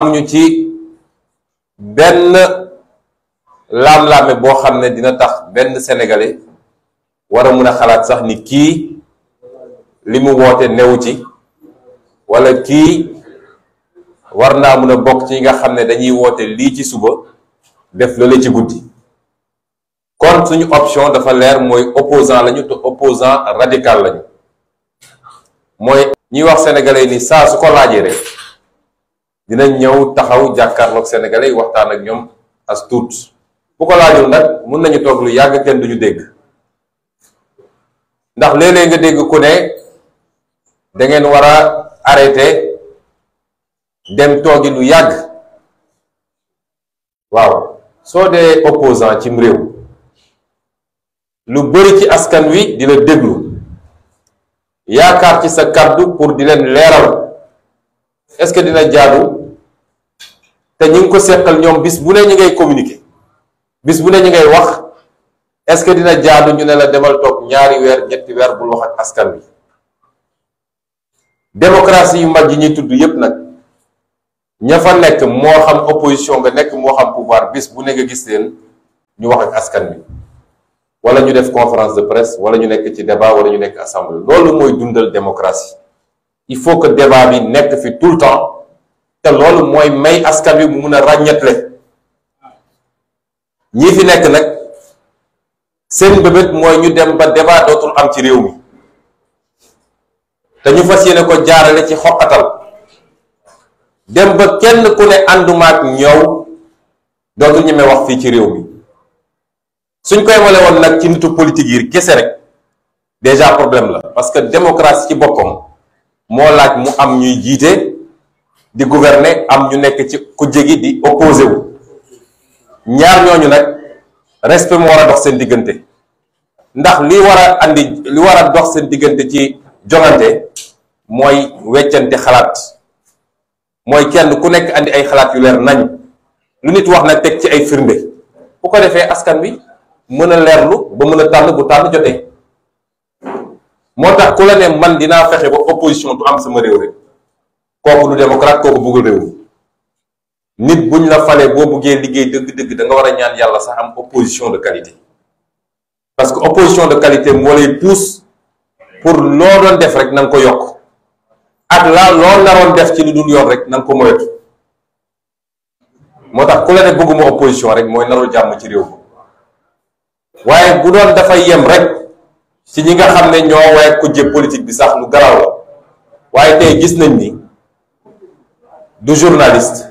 amuñu ci benn laam-laame boo xam ne dina tax benn sénégalais war a mun a xalaat sax ni kii li mu woote newu ci wala kii war naa mun a bokk ci nga xam ne dañuy woote lii ci suba def lële ci guddi. kon suñu option dafa leer mooy opposant lañu te opposant radical lañu mooy ñuy wax sénégalais ni saa su ko laajee rek dinañ ñëw taxaw jàkkaarloog sénégalais yi waxtaan ak ñoom as tuut bu ko laajul nag mun nañu toog lu yàgg kenn duñu dégg ndax léeg-léeg nga dégg ku ne da ngeen war a arrêté dem toogi lu yàgg. waaw soo dee opposant cim réew lu bëri ci askan wi di la déglu yaakaar ci sa kàddu pour di leen leeral est-ce que dina jaadu te ñi ngi ko seqal ñoom bis bu ne ñu ngay communiquer bis bu ne ñu ngay wax est-ce que dina jaadu ñu ne la demal toog ñaari weer ñetti weer bul wax ak askan wi. démocratie yu mag yi ñuy tudd yépp nag ña fa nekk moo xam opposition nga nekk moo xam pouvoir bis bu ne nga gis leen ñu wax ak askan wi wala ñu def conférence de presse wala ñu nekk ci débat wala ñu nekk assemblée. loolu mooy dundal démocratie. il faut que débat bi nekk fi tout le temps te loolu mooy may askan wi mu mun a ràññetle. ñii fi nekk nag seen bébét mooy ñu dem ba débat dootul am ci réew mi te ñu fas yéene ko jaarale ci xoqatal dem ba kenn ku ne àndumaak ñëw dootul ñeme wax fii ci réew mi. suñ koy wale woon nag ci nitu politique yi kese rek déjà problème la parce que démocratie ci boppam moo laaj mu am ñuy jiite di gouverner am ñu nekk ci kujje gi di opposé wu ñaar ñooñu nag respect moo war a dox seen diggante ndax li war a dox seen diggante ci joŋante mooy weccante xalaat mooy kenn ku nekk andi ay xalaat yu leer nañ lu nit wax nag teg ci ay firnde bu ko defee askan wi mën a leerlu ba mën a tànn bu tànn jotee. moo tax ku la ne man dinaa fexe ba opposition du am sama réew rek kooku du démocrate kooku bëggul réew mi nit buñ la falee boo buggee liggéey dëgg-dëgg da nga war a ñaan yàlla sax am opposition de qualité parce que opposition de qualité moo lay pousse pour loo doon def rek na nga ko yokk ak loo naroon def ci lu dul yoon rek na nga ko moytu. moo tax ku la ne bëgguma opposition rek mooy narul jàmm ci réew mi waaye bu doon dafay yem rek ci ñi nga xam ne ñoo waaye kujje politique bi sax lu garaaw la waaye tey gis nañ ni du journaliste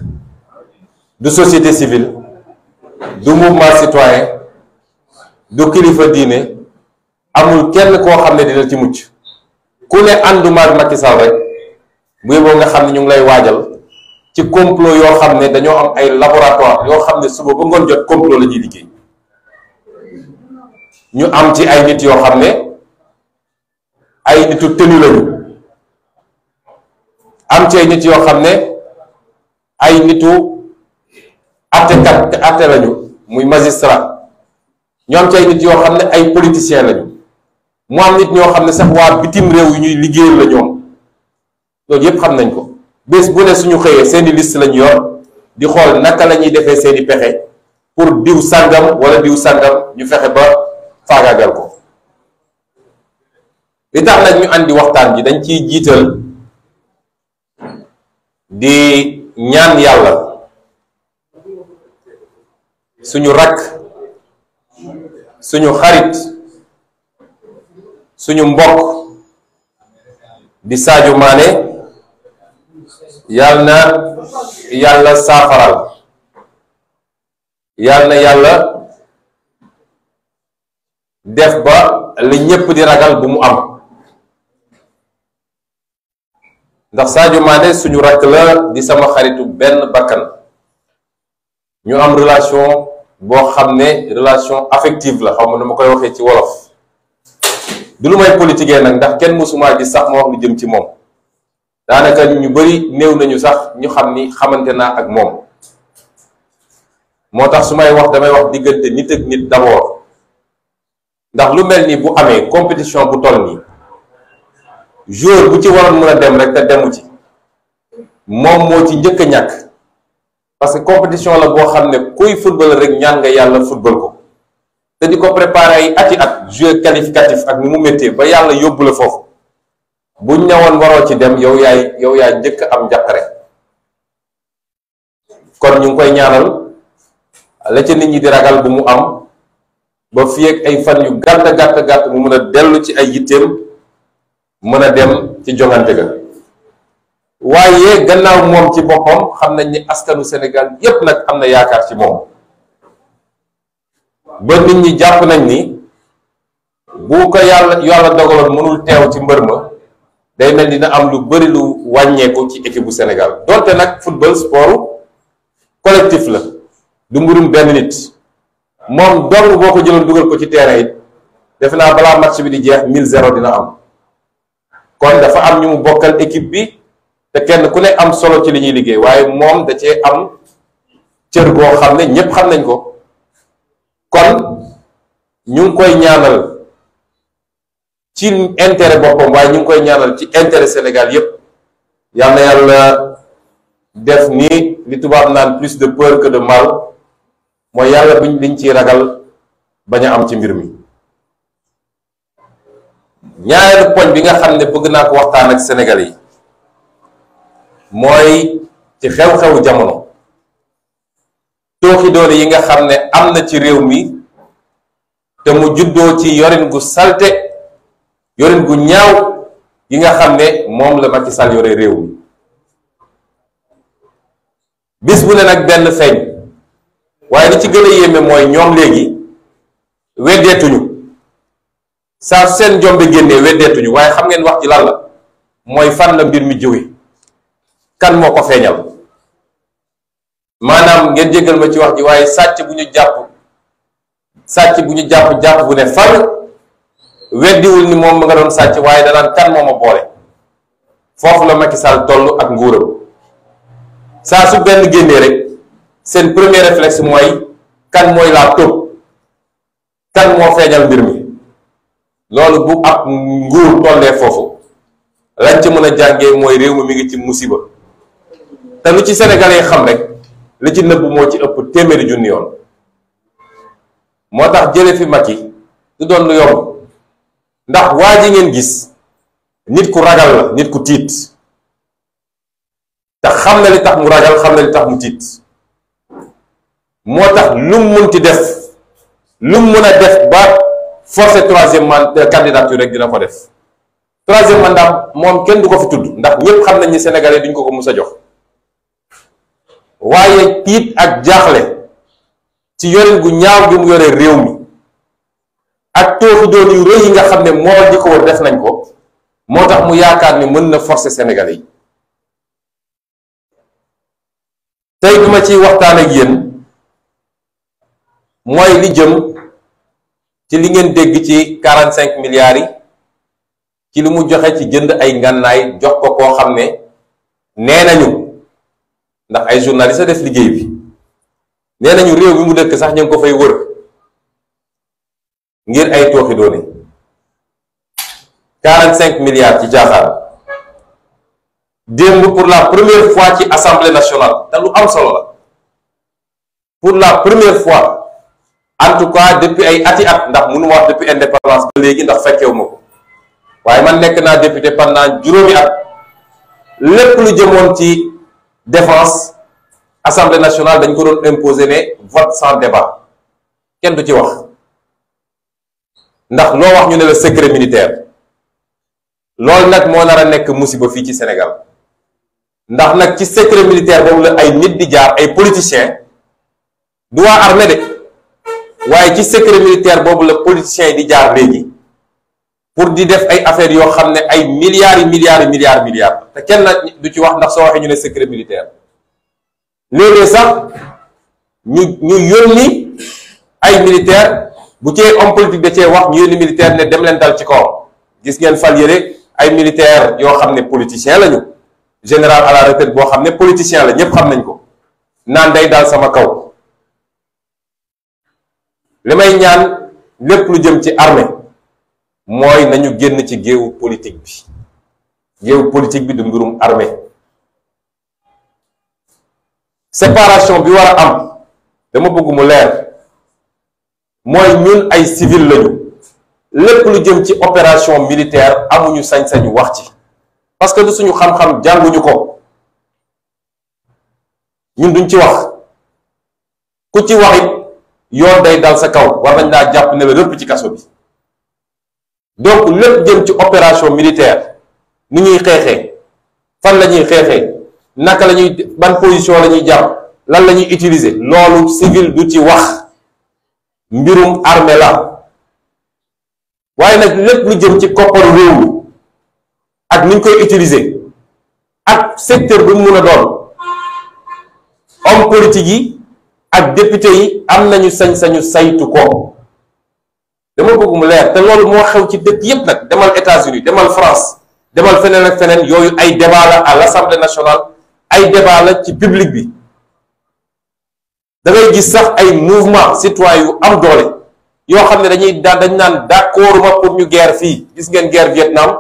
du société civile du mouvement citoyen du kilifa diine amul kenn koo xam ne dina ci mucc ku ne ànduma ak Macky Sall rek bu yeboo nga xam ne ñu ngi lay waajal ci complot yoo xam ne dañoo am ay laboratoire yoo xam ne suba ba ngoon jot complot la ñuy liggéey ñu am ci ay nit yoo xam ne ay nitu tenu lañu am ci ay nit yoo xam ne ay nitu atte lañu muy magistrat ñu am ci ay nit yoo xam ne ay politiciens lañu mu am nit ñoo xam ne sax waa bitim réew yu ñuy liggéeyal la ñoom loolu yépp xam nañ ko bés bu ne suñu xëyee seeni liste lañu yor di xool naka la ñuy defee seeni pexe pour diw sàngam wala diw sàngam ñu fexe ba faagaagal ko. li tax nag ñu andi waxtaan ji dañ ciy jiital di ñaan yàlla suñu rakk suñu xarit suñu mbokk di Sadio Mané yàlla na yàlla saafaral yàlla na yàlla def ba li ñépp di ragal bu mu am ndax Sadio Mané suñu rakk la di sama xaritu benn bakkan ñu am relation boo xam ne relation affective la xaw ma nu ma koy waxee ci wolof du lu may politiquer nag ndax kenn mësuma gis sax ma wax lu jëm ci moom daanaka ñu bari néew nañu sax ñu xam ni xamante naa ak moom moo tax su may wax damay wax diggante nit ak nit d'abord ndax lu mel ni bu amee compétition bu toll nii joueur bu ci waroon mën a dem rek te demu ci moom moo ci njëkk a ñàkk parce que compétition la boo xam ne kuy football rek ñaan nga yàlla football ko te di ko préparer ay ati at jeu qualificatif ak ni mu méttee ba yàlla yóbbu la foofu buñ ñëwoon waroo ci dem yow yaay njëkk am njàqare. kon ñu ngi koy ñaanal la ca nit ñi di ragal bu mu am ba fii ak ay fan yu gàtt mu mën a dellu ci ay yitteem mën a dem ci joŋante ga. waaye gannaaw moom ci boppam xam nañ ni askanu Sénégal yépp nag am na yaakaar ci moom ba nit ñi jàpp nañ ni bu ko yàlla dogaloon mënul teew ci mbër ma day mel dina am lu bari lu wàññeeku ci équipe bu Sénégal donte nag football sport collectif la du mbirum benn nit moom dong boo ko jëloon dugal ko ci terrain it defe naa balaa match bi di jeex 1000-0 dina am kon dafa am ñu mu bokkal équipe bi te kenn ku ne am solo ci li ñuy liggéey waaye moom da cee am cër goo xam ne ñépp xam nañ ko kon ñu ngi koy ñaanal ci intérêt boppam waaye ñu ngi koy ñaanal ci intérêt Sénégal yépp yal na yàlla def ni li tubaab naan plus de peur que de mal mooy yàlla liñ ciy ragal bañ a am ci mbir mi. ñaareelu poñ bi nga xam ne bëgg naa ko waxtaan ak Sénégalais yi mooy ci xew-xewu jamono tooxi doone yi nga xam ne am na ci réew mi te mu juddoo ci yorin gu salte yorin gu ñaaw yi nga xam ne moom la Macky Sall yore réew mi bis bu ne nag benn feeñ waaye li ci gën a yéeme mooy ñoom léegi weddeetuñu saa seen jombe génnee weddeetuñu waaye xam ngeen wax ci lan la mooy fan la mbir mi jóge kan moo ko feeñal maanaam ngeen jéggal ma ci wax ji waaye sàcc bu ñu jàpp bu ne fan weddiwul ni moom ma nga doon sàcc waaye danaan kan moo ma boole foofu la Macky Sall toll ak nguuram saa su benn génnee rek seen premier réflexe mooy kan mooy laa tóob kan moo feeñal mbir mi loolu bu ab nguur tollee foofu lañ ci mën a jàngee mooy réew mi ngi ci musiba te lu ci sénégalais xam rek li ci nëbb moo ci ëpp téeméeri junni yoon moo tax jële fi Macky du doon lu yomb ndax waa ji ngeen gis nit ku ragal la nit ku tiit te xam na li tax mu ragal xam na li tax mu tiit moo tax lu mu munti def lu mu mën a def ba forcer troisième mandat candidature rek dina ko def troisième mandat moom kenn du ko fi tudd ndax ñépp xam nañ ni sénégalais duñ ko mus a jox waaye tiit ak jaaxle ci yorin gu ñaaw gi mu yore réew mi ak tooxi doon yu rëy yi nga xam ne moo di ko war def nañ ko moo tax mu yaakaar ni mën na forcer sénégalais yi tey duma ciy waxtaan ak yéen mooy li jëm ci li ngeen dégg ci 45 milliards yi ci li mu joxe ci jënd ay ngànnaay jox ko koo xam ne nee nañu ndax ay journaliste def liggéey bi nee nañu réew bi mu dëkk sax ñu ngi ko fay wër ngir ay tooxi doone 45 milliards ci jaaxaar démb pour la première fois ci assemblée nationale te lu am solo la pour la première fois en tout cas depuis ay ati at ndax mënu wax depuis indépendance ba léegi ndax fekkewu ma ko waaye man nekk naa député pendant juróomi at lépp lu jëmoon ci défense assemblée nationale dañ ko doon imposer ne vote sans débat kenn du ci wax ndax loo wax ñu ne la secret militaire loolu nag moo nar a nekk musiba fii ci Sénégal ndax nag ci secret militaire boobu la ay nit di jaar ay politiciens du waa armée de waaye ci secret militaire boobu la politiciens yi di jaar léegi pour di def ay affaires yoo xam ne ay milliards yi milliards te kenn du ci wax ndax soo waxee ñu ne secret militaire léeg-léeg sax ñu yónni ay militaire bu cee homme politique da cee wax ñu yónni militaire ne dem leen dal ci kawam gis ngeen fal yëre ay militaire yoo xam ne politicien lañu général à la retraite boo xam ne politicien la ñépp xam nañ ko naan day daal sama kaw li may ñaan lépp lu jëm ci armée mooy nañu génn ci géewu politique bi du mbirum armée séparation bi war a am dama bëgg mu leer mooy ñun ay civil lañu lépp lu jëm ci opération militaire amuñu sañ-sañu wax ci parce que du suñu xam-xam jànguñu ko ñun duñ ci wax ku ci wax it yoon day dal sa kaw war nañ laa jàpp ne la rëpp ci kaso bi donc lépp jëm ci opération militaire ni ñuy xeexee fan la ñuy xeexee naka la ñuy ban position la ñuy jàpp lan la ñuy utiliser loolu civil du ci wax mbirum armée la waaye nag lépp lu jëm ci kopparu réew mi ak ni ñu koy utiliser ak secteur bu mu mun a doon homme politique yi ak député yi am nañu sañ-sañu saytu ko dama bëgg mu leer te loolu moo xew ci dëkk yépp nag demal États-Unis demal France demal feneen ak feneen yooyu ay débat la à l'Assemblée nationale ay débat la ci public bi da ngay gis sax ay mouvement citoyen yu am doole yoo xam ne dañ naan d'accord ma pour ñu guerre fii gis ngeen guerre Vietnam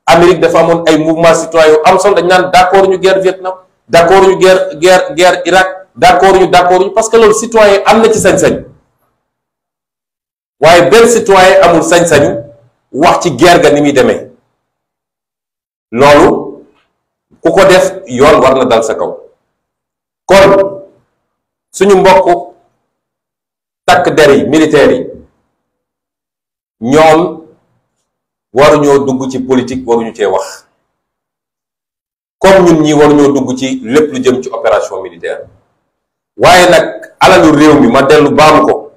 Amérique dafa amoon ay mouvement citoyen yu am solo dañ naan d'accord ñu guerre Vietnam d'accord ñu guerre Irak d'accord ñu parce que loolu citoyen am na ci sañ-sañ waaye benn citoyen amul sañ-sañu wax ci guerre ga ni muy demee loolu ku ko def yoon war na dal sa kaw kon suñu mbokk takk der yi militaires yi ñoom waruñoo dugg ci politique waruñu cee wax comme ñun ñi waruñoo dugg ci lépp lu jëm ci opération militaire waaye nag alalu réew mi ma dellu baamu ko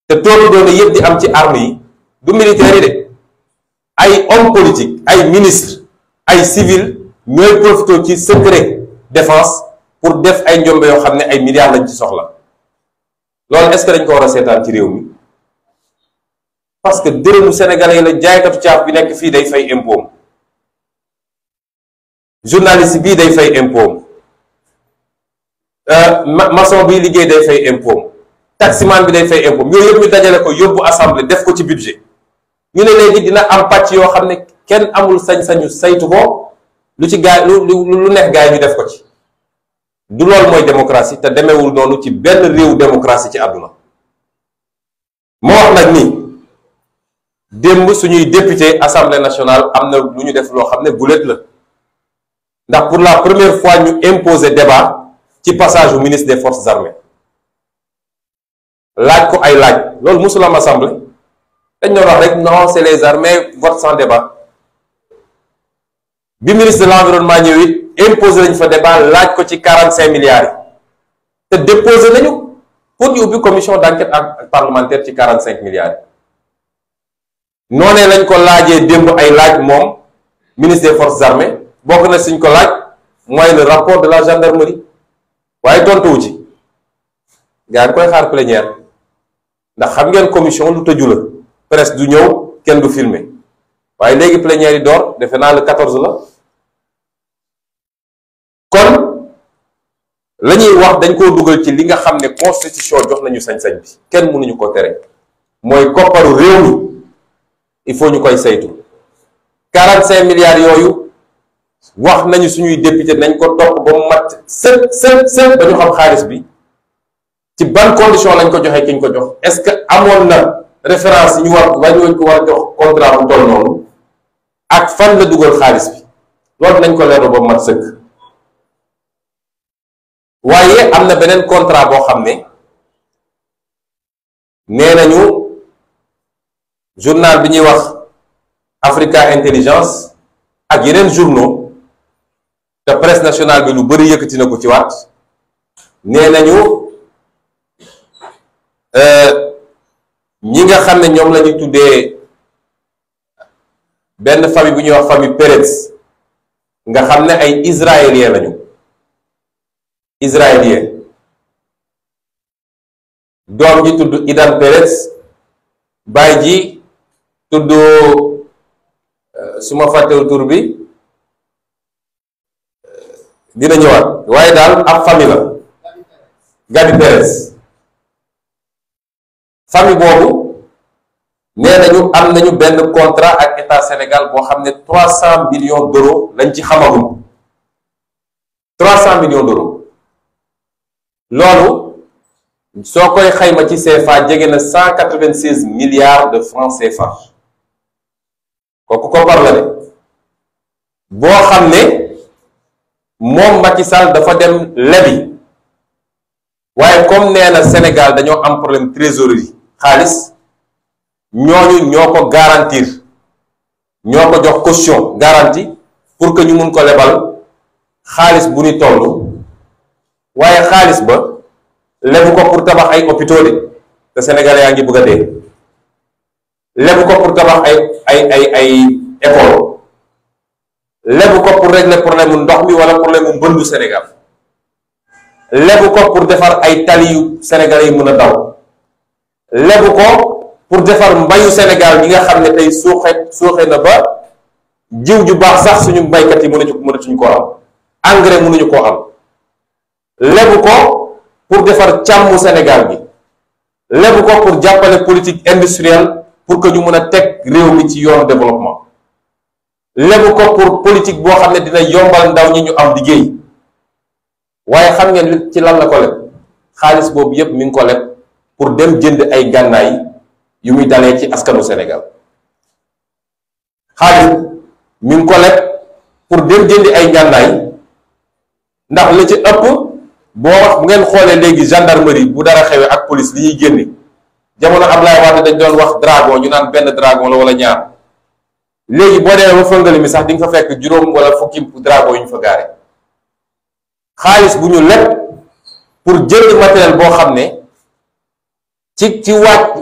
te toolu doone yëpp di am ci armes yi du militaires yi de ay homme politique ay ministre ay civil ñooy profité ci secret défense pour def ay njombe yoo xam ne ay milliards lañ ci soxla loolu est-ce que dañ ko war a seetaan ci réew mi parce que dërëmu sénégalais yi la jaaykatu caaf bi nekk fii day fay impôt journaliste bii day fay impôt maçon bi liggéey day fay impôt taximan bi day fay impôt yooyu yëpp ñu dajale ko yóbbu assemblée def ko ci budget ñu ne léegi dina am pàcc yoo xam ne kenn amul sañ-sañu saytu ko lu ci gaay lu neex gaay ñu def ko ci du loolu mooy démocratie te demewul noonu ci benn réew démocratie ci àdduna moo wax nag ni démb suñuy député assemblée nationale am na lu ñu def loo xam ne guléet la ndax pour la première fois ñu imposer débat ci passage au ministre des forces armées laaj ko ay laaj loolu musul am assemblée dañ doon wax rek non c'est les armées vote sans débat bi ministre de l'environnement ñëw it imposé nañ fa débat laaj ko ci 45 milliards yi te déposé nañu pour ñu ubbi commission d'enquête parlementaire ci 45 milliards yi noonee lañ ko laajee démb ay laaj moom ministre des forces armées bokk na suñ ko laaj mooy le rapport de la gendarmerie waaye tontuwu ci gaa ngi koy xaar plénière ndax xam ngeen commission lu tëju la presse du ñëw kenn du filmer waaye léegi plénière yi door defe naa le 14 la kon la ñuy wax dañ koo dugal ci li nga xam ne constitution jox nañu sañ-sañ bi kenn mënuñu ko tere mooy kopparu réew mi il faut ñu koy saytu 45 milliards yooyu wax nañu suñuy député nañ ko topp ba mu mat sën ba ñu xam xaalis bi ci ban condition lañ ko joxee ki ñu ko jox est-ce que amoon na référence yi ñu war wañ ko war a jox contrat bu toll noonu ak fan la dugal xaalis bi loolu nañ ko leerlu ba mu mat sëkk waaye am na beneen contrat boo xam ne nee nañu journal bi ñuy wax Africa Intelligence ak yeneen journaux te presse nationale bi lu bari yëkkati na ko ci waat nee nañu ñi nga xam ne ñoom la ñu tuddee benn famille bu ñuy wax famille Pérez nga xam ne ay israélien lañu israélien doom ji tudd Idan Pérez baay ji tudd su ma fàttewul tur bi dina ñëwaat waaye daal ab famille la Gadi Pérez famille boobu nee nañu am nañu benn contrat ak état Sénégal boo xam ne 300 millions d'euros lañ ci xamagum 300 millions d'euros loolu soo koy xayma ci CFA jege na 196 milliards de francs CFA kooku koppar la de boo xam ne moom Macky Sall dafa dem lebi waaye comme nee na Sénégal dañoo am problème trésorerie xaalis ñooñu ñoo ko garantir ñoo ko jox caution garantie pour que ñu mun ko lebal xaalis bu ñu toll waaye xaalis ba lebu ko pour tabax ay hôpitaux de te Sénégalais yaa ngi bëgg a dee lebu ko pour tabax ay école lebu ko pour régler problème mu ndox mi wala problème mu mbëndu Sénégal lebu ko pour defar ay tali yu Sénégalais yi mën a daw lebu ko pour defar mbayu Sénégal ñi nga xam ne tey suuxe na ba jiw ju baax sax suñu mbaykat yi mënatuñu koo am engrais mënuñu koo am lebu ko pour defar càmmu Sénégal bi lebu ko pour jàppale politique industrielle pour que ñu mën a teg réew mi ci yoonu développement lebu ko pour politique boo xam ne dina yombal ndaw ñi ñu am liggéey waaye xam ngeen ci lan la ko leb xaalis boobu yépp mi ngi ko leb pour dem jënd ay gànnaay yu muy dalee ci askanu Sénégal xaalis mi ngi ko leb pour dem jëndi ay gànnaay ndax la ci ëpp boo wax bu ngeen xoolee léegi gendarmerie bu dara xewee ak police li ñuy génne jamono Ablaye Wade dañ doon wax dragon ñu naan benn dragon la wala ñaar léegi boo demee ba fëngali mi sax di nga fa fekk juróom wala fukki dragon yu ñu fa gaare xaalis bu ñu leb pour jënd matériel boo xam ne ci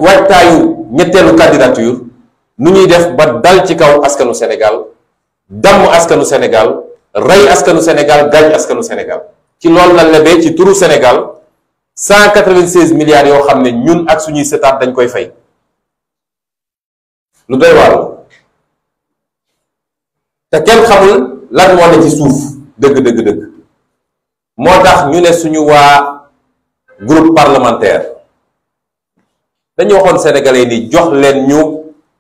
waajtaayu ñetteelu candidature nu ñuy def ba dal ci kaw askanu Sénégal damm askanu Sénégal rey askanu Sénégal gaañ askanu Sénégal ci loolu la lebee ci turu Sénégal 196 milliards yoo xam ne ñun ak suñuy setaat dañ koy fay lu doy waar te kenn xamul lan moo ne ci suuf dëgg moo tax ñu ne suñu waa groupe parlementaire dañu waxoon sénégalais ni jox leen ñu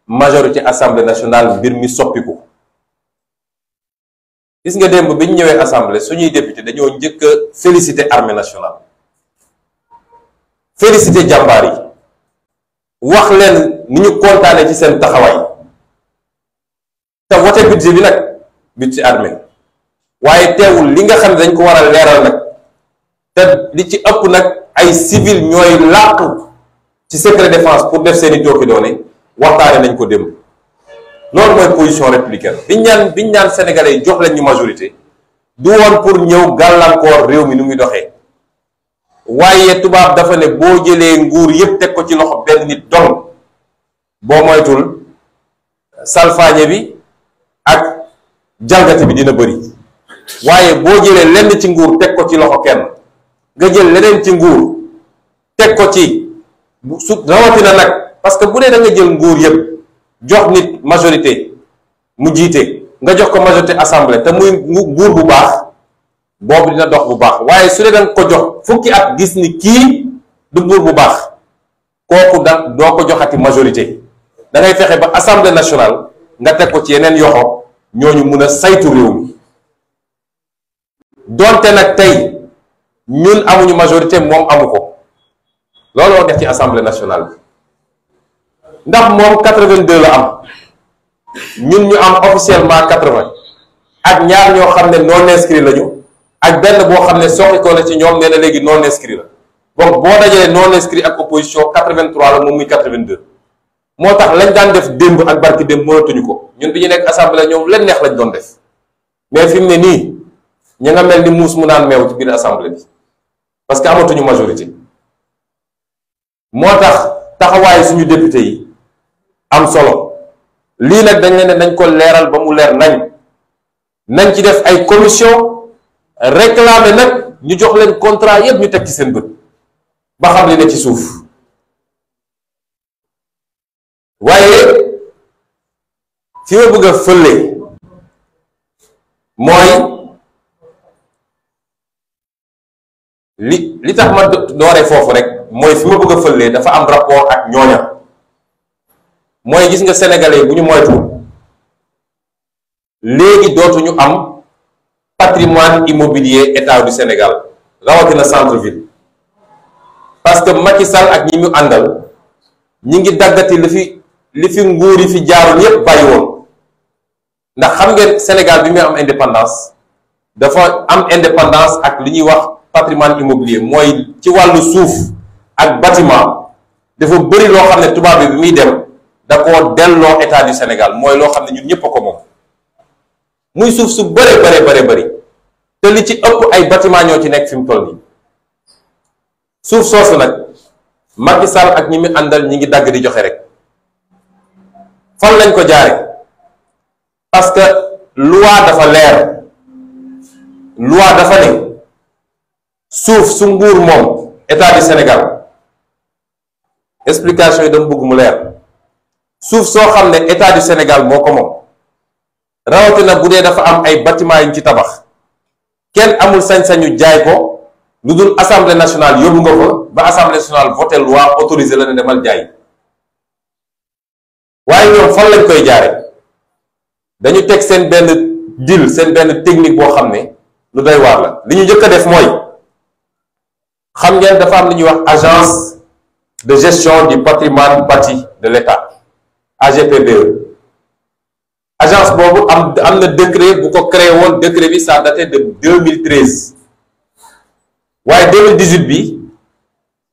majorité assemblée nationale mbir mi soppiku gis nga démb bi ñu ñëwee assemblée suñuy député dañoo njëkk a féliciter armée nationale féliciter jàmbaar yi wax leen ni ñu kontaane ci seen taxawaay te wote budget bi nag budget armée waaye teewul li nga xam ne dañ ko war a leeral nag te li ci ëpp nag ay civil ñooy làqu ci secret défense pour def seeni jokki doone waxtaane nañ ko démb loolu mooy position républicaine biñ ñaan sénégalais yi jox leen ñu majorité du woon pour ñëw gàllankoor réew mi nu muy doxee waaye tubaab dafa ne boo jëlee nguur yépp teg ko ci loxo benn nit dong boo moytul salfaañe bi ak jalgati bi dina bëri waaye boo jëlee lenn ci nguur teg ko ci loxo kenn nga jël leneen ci nguur teg ko ci su rawatina nag parce que bu dee da nga jël nguur yépp jox nit majorité mu jiite nga jox ko majorité assemblée te muy nguur bu baax boobu dina dox bu baax waaye su dee da nga ko jox fukki at gis ni kii du nguur bu baax kooku doo ko joxati majorité da ngay fexe ba assemblée nationale nga teg ko ci yeneen yoxo ñooñu mun a saytu réew mi donte nag tey ñun amuñu majorité moom amu ko loolu moo def ci assemblée nationale bi ndax moom 82 la am ñun ñu am officiellement 80 ak ñaar ñoo xam ne non inscrit lañu ak benn boo xam ne soxi ko na ci ñoom nee na léegi non inscrit la donc boo dajalee non inscrit ak opposition 83 la moom muy 82 moo tax lañ daan def démb ak barki démb mënatuñu ko ñun bi ñu nekk assemblée ñoom leen neex lañ doon def mais fi mu ne nii ña nga mel ni muus mu naan meew ci biir assemblée bi parce que amatuñu majorité moo tax taxawaayu suñu député yi am solo lii nag dañ leen ne nañ ko leeral ba mu leer nañ ci def ay commission réclamer nag ñu jox leen contrat yépp ñu teg ci seen bët ba xam li ne ci suuf waaye fi ma bëgg a fële mooy li tax ma dooree foofu rek mooy fi ma bëgg a fële dafa am rapport ak ñooña mooy gis nga sénégalais bu ñu moytu léegi dootuñu am patrimoine immobilier état du Sénégal rawatina centre ville parce que Macky Sall ak ñi mu àndal ñi ngi daggati li fi nguur yi fi jaarul yépp bàyyi woon. ndax xam ngeen Sénégal bi muy am indépendance dafa am indépendance ak li ñuy wax patrimoine immobilier mooy ci wàllu suuf ak bâtiment dafa bëri loo xam ne tubaab bi muy dem da koo delloo état du Sénégal mooy loo xam ne ñun ñëpp a ko moom muy suuf su bëri te li ci ëpp ay bâtiment ñoo ci nekk fi mu toll nii suuf soosu nag Macky Sall ak ñi mu àndal ñi ngi dagg di joxe rek fan lañ ko jaare parce que loi dafa leer loi dafa ne suuf su nguur moom état du Sénégal explication yi dama bëgg mu leer suuf soo xam ne état du Sénégal moo ko moom rawatina bu dee dafa am ay bâtiment yu ci tabax kenn amul sañ-sañu jaay ko lu dul assemblée nationale yóbbu nga fa ba assemblée nationale voté loi autorisé la ne demal jaay waaye ñoom fan lañ koy jaare dañu teg seen benn deal seen benn technique boo xam ne lu doy waar la li ñu njëkk a def mooy xam ngeen dafa am li ñuy wax agence de gestion du patrimoine bâti de l'État AGPBE agence boobu am na décret bu ko créé woon décret bi ça daté de 2013 waaye 2018 bi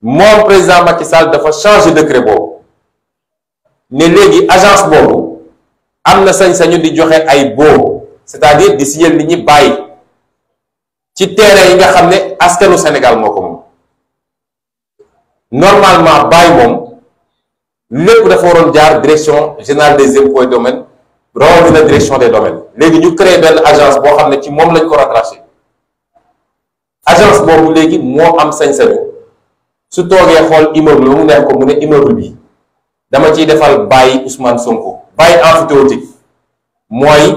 moom président Macky Sall dafa changé décret boobu ne léegi agence boobu am na sañ-sañu di joxe ay baux c'est-à-dire di signer nit ñi bàyyi ci terrain yi nga xam ne askanu Sénégal moo ko moom normalement bàyyi moom lépp dafa waroon jaar direction générale des impôts et domaines rawatina direction des domaines léegi ñu créé benn agence boo xam ne ci moom lañ ko rattaché agence boobu léegi moo am sañ-sañu su toogee xool immeuble mu neex ko mu ne immeuble bi dama ciy defal bàyyi Ousmane Sonko bàyyi emphytéotique mooy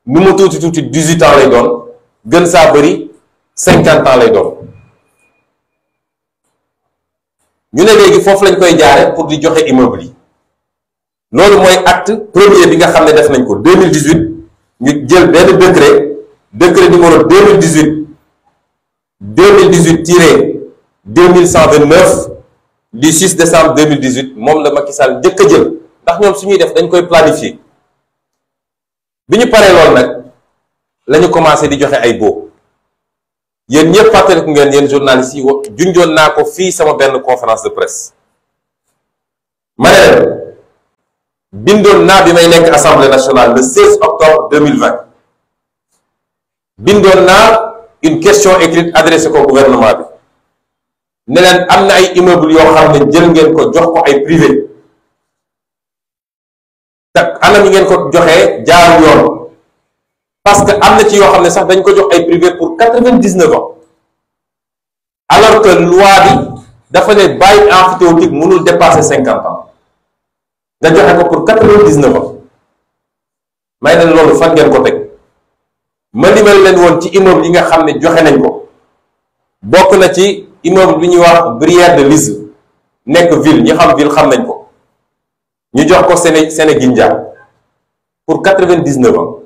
nu mu tuuti 18 ans lay doon gën saa bëri 50 ans lay doon ñu ne léegi foofu lañ koy jaare pour di joxe immeuble yi loolu mooy acte premier bi nga xam ne def nañ ko 2018 ñu jël benn décret numéro 2018-2129 du 6 décembre 2018 moom la Macky Sall njëkk a jël ndax ñoom suñuy def dañ koy planifier bi ñu paree loolu nag la ñu commencé di joxe ay baux yéen ñëpp fàttaliku ngeen yéen journalistes yi junjoon naa ko fii sama benn conférence de presse ma ne leen bindoon naa bi may nekk assemblée nationale le 16 octobre 2020 bindoon naa une question écrite adressée ko gouvernement bi ne leen am na ay immeuble yoo xam ne jël ngeen ko jox ko ay privé te anam yi ngeen ko joxee jaarul yoon parce que am na ci yoo xam ne sax dañ ko jox ay privé pour 99 ans alors que loi bi dafa ne bàyyi emphytéotique mënul dépasser 50 ans nga joxe ko pour 99 ans may leen loolu fan ngeen ko teg ma limal leen woon ci immeuble yi nga xam ne joxe nañ ko bokk na ci immeuble bi ñuy wax Brière de Lise nekk ville ñi xam ville xam nañ ko ñu jox ko Sénégindia pour 99 ans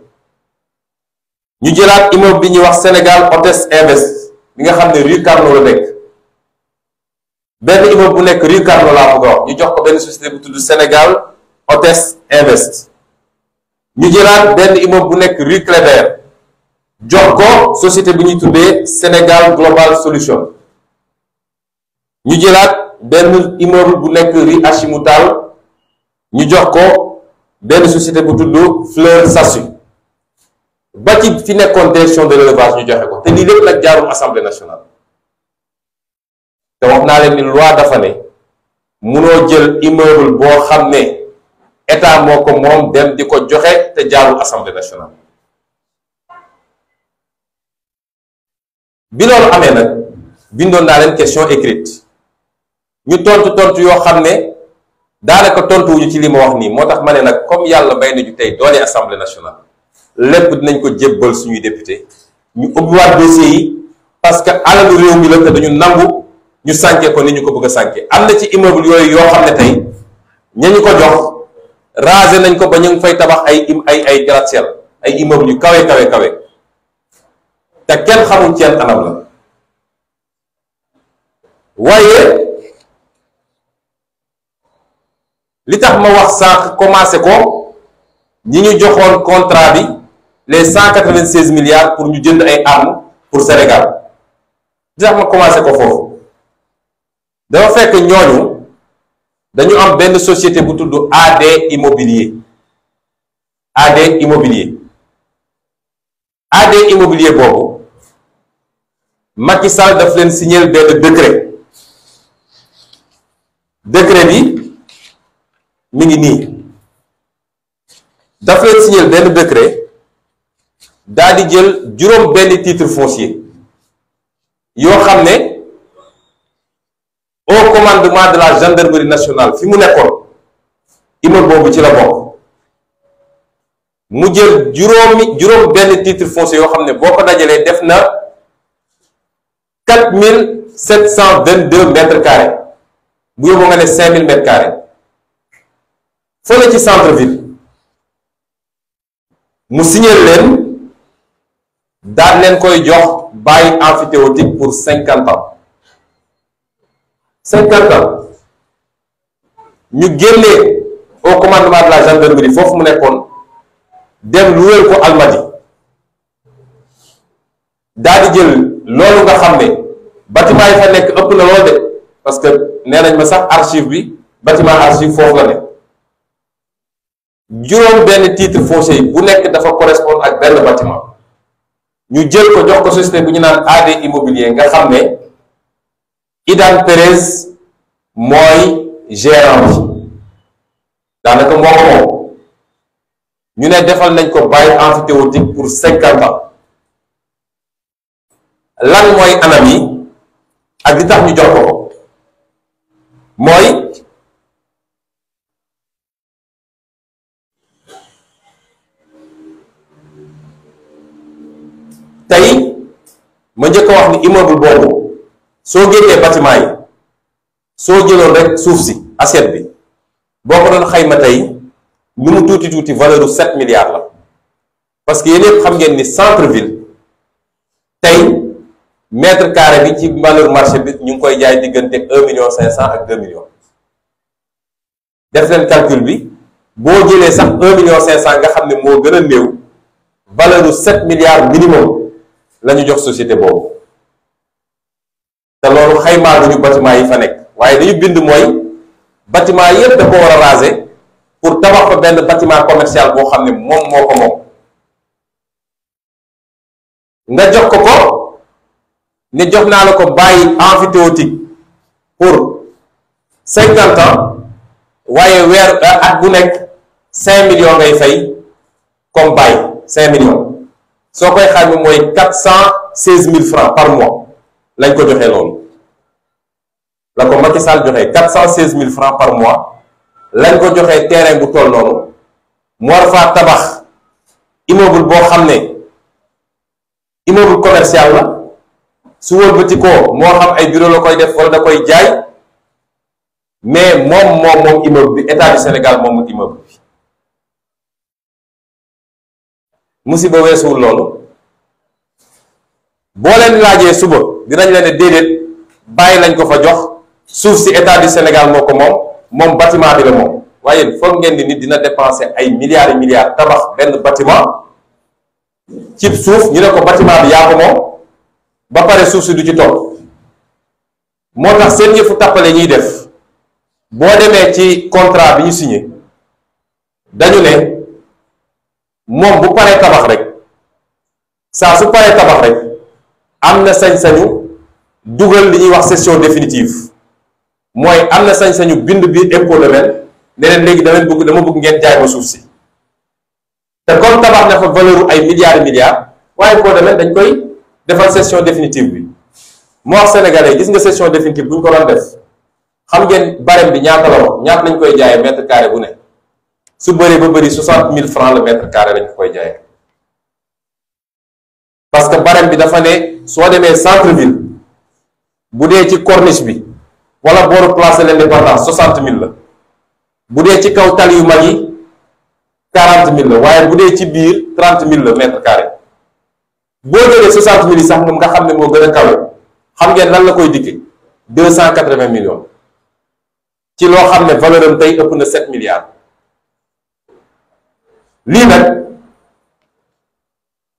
ñu jëlaat immeuble bi ñuy wax Sénégal Hôtes Invest bi nga xam ne rue Carnot la nekk benn immeuble bu nekk rue Carnot laa bëgg a wax ñu jox ko benn société bu tudd Sénégal Hôtes Invest ñu jëlaat benn immeuble bu nekk rue Cléber jox ko société bu ñuy tuddee Sénégal Global Solution ñu jëlaat benn immeuble bu nekk rue Hachimoutal ñu jox ko benn société bu tudd Fleur Sassu ba ci fi nekkoon direction de l'élevage ñu joxe ko te lii lépp nag jaarul assemblée nationale te wax naa leen ni loi dafa ne munoo jël immeuble boo xam ne état moo ko moom dem di ko joxe te jaarul assemblée nationale bi loolu amee nag bindoon naa leen question écrite ñu tontu yoo xam ne daanaka tontuwuñu ci li ma wax nii moo tax ma ne nag comme yàlla may nañu tey doole assemblée nationale lépp dinañ ko jébbal suñuy député ñu ubbiwaat dossier yi parce que alalu réew mi la te dañu nangu ñu sànke ko ni ñu ko bëgg a sànke am na ci immeuble yooyu yoo xam ne tey ña ñu ko jox rasé nañ ko ba ñu ngi fay tabax ay gratte-ciel ay immeuble yu kawe te kenn xamul ci yan anam la waaye li tax ma wax sànq commencé ko ñi ñu joxoon contrat bi les 196 milliards pour ñu jënd ay armes pour Sénégal li tax ma commencé ko foofu dafa fekk ñooñu dañu am benn société bu tudd AD Immobilier AD Immobilier AD Immobilier boobu Macky Sall daf leen signer benn décret bi mi ngi nii daf leen signer benn décret daal di jël juróom benn titre foncier yoo xam ne au commandement de la gendarmerie nationale fi mu nekkoon immeuble boobu ci la bokk mu jël juróom benn titre foncier yoo xam ne boo ko dajalee def na 4722 mètres carrés bu yóbbu nga ne 5000 mètres carrés fële ci centre ville mu signé leen daal leen koy jox bail emphytéotique pour 50 ans 50 ans ñu génnee au commandement de la gendarmerie foofu mu nekkoon dem luweel ko Almadi daal di jël loolu nga xam ne bâtiment yi fa nekk ëpp na lool de parce que nee nañ ma sax archive bi bâtiment archive foofu la nekk juróom benn titre foncier bu nekk dafa correspondre ak benn bâtiment ñu jël ko jox ko société bu ñu naan AD Immobilier nga xam ne Idan Perez mooy gérant bi daanaka moo ko moom ñu ne defal nañ ko bail emphytéotique pour 50 ans lan mooy anam yi ak li tax ñu jox ko mooy tey ma njëkk a wax ni immeuble boobu soo génnee bâtiment yi soo jëloon rek suuf si assiette bi boo ko doon xayma tey lu mu tuuti tuuti valeur u 7 milliards la parce que yéen yëpp xam ngeen ni centre ville tey mètre carré bi ci valeur marché bi ñu ngi koy jaay diggante 1,5 million ak 2 millions def leen calcul bi boo jëlee sax 1,5 million nga xam ne moo gën a néew valeur u 7 milliards minimum la ñu jox société boobu te loolu xaymaa duñu bâtiment yi fa nekk waaye dañu bind mooy bâtiment yépp da ko war a raser pour tabax fa benn bâtiment commercial boo xam ne moom moo ko moom nga jox ko ne jox naa la ko bàyyi emphytéotique pour 50 ans waaye weer at bu nekk 5 millions ngay fay comme bàyyi 5 millions soo koy xayma mooy 416 000 francs par mois lañ ko joxee loolu la ko Macky Sall joxee 416 000 francs par mois lañ ko joxee terrain bu toll noonu mu war faa tabax immeuble boo xam ne immeuble commercial la su wëlbati ko moo xam ay bureau la koy def wala da koy jaay mais moom immeuble bi état du Sénégal moomul immeuble bi musiba weesuwul loolu boo leen laajee suba dinañ leen ne déedéet bàyyi lañ ko fa jox suuf si état du Sénégal moo ko moom bâtiment bi la moom waaye foog ngeen di nit dina dépenser ay milliards et milliards tabax benn bâtiment ci suuf ñu ne ko bâtiment bi yaa ko moom ba pare suuf si du ci topp moo tax seen yëfu tàppale ñuy def boo demee ci contrat bi ñu signé dañu ne moom bu paree tabax rek saa su paree tabax rek am na sañ-sañu dugal li ñuy wax cession définitive mooy am na sañ-sañu bind biir impôt domaine ne leen léegi dama bëgg ngeen jaay ma suuf si te comme tabax na fa valeur ay milliards et milliards waaye impôt domaine dañ koy defal cession définitive bi moo wax sénégalais gis nga cession définitive bu ñu ko doon def xam ngeen barème bi ñaata la wax ñaata lañ koy jaayee mètre carré bu ne su bëree ba bëri 60 000 francs le mètre carré lañ ko koy jaayee parce que barème bi dafa ne soo demee centre ville bu dee ci corniche bi wala booru place de l'Indépendance 60 000 la bu dee ci kaw tali yu mag yi 40 000 la waaye bu dee ci biir 30 000 la mètre carré boo jëlee 60 000 yi sax moom nga xam ne moo gën a kawe xam ngeen lan la koy dikkee 280 millions ci loo xam ne valeur am tey ëpp na 7 milliards lii nag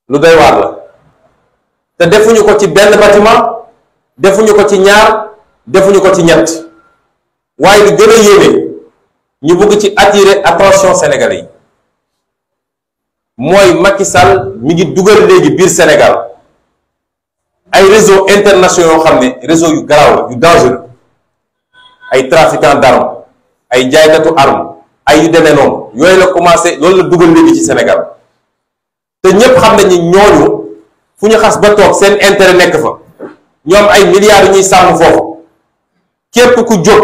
lu doy waar la te defuñu ko ci benn bâtiment defuñu ko ci ñaar defuñu ko ci ñett waaye lu gën a yéeme ñu bëgg ci attirer attention sénégalais yi mooy Macky Sall mi ngi dugal léegi biir Sénégal ay réseau internationaux yoo xam ne réseau yu garaaw yu dangereux ay trafiquants d'armes ay jaaykatu armes ay yu demee noonu yooyu la commencé loolu la dugal léegi ci Sénégal te ñépp xam nañ ni ñooñu fu ñu xas ba toog seen intérêt nekk fa ñoom ay milliards yu ñuy sàmm foofu képp ku jóg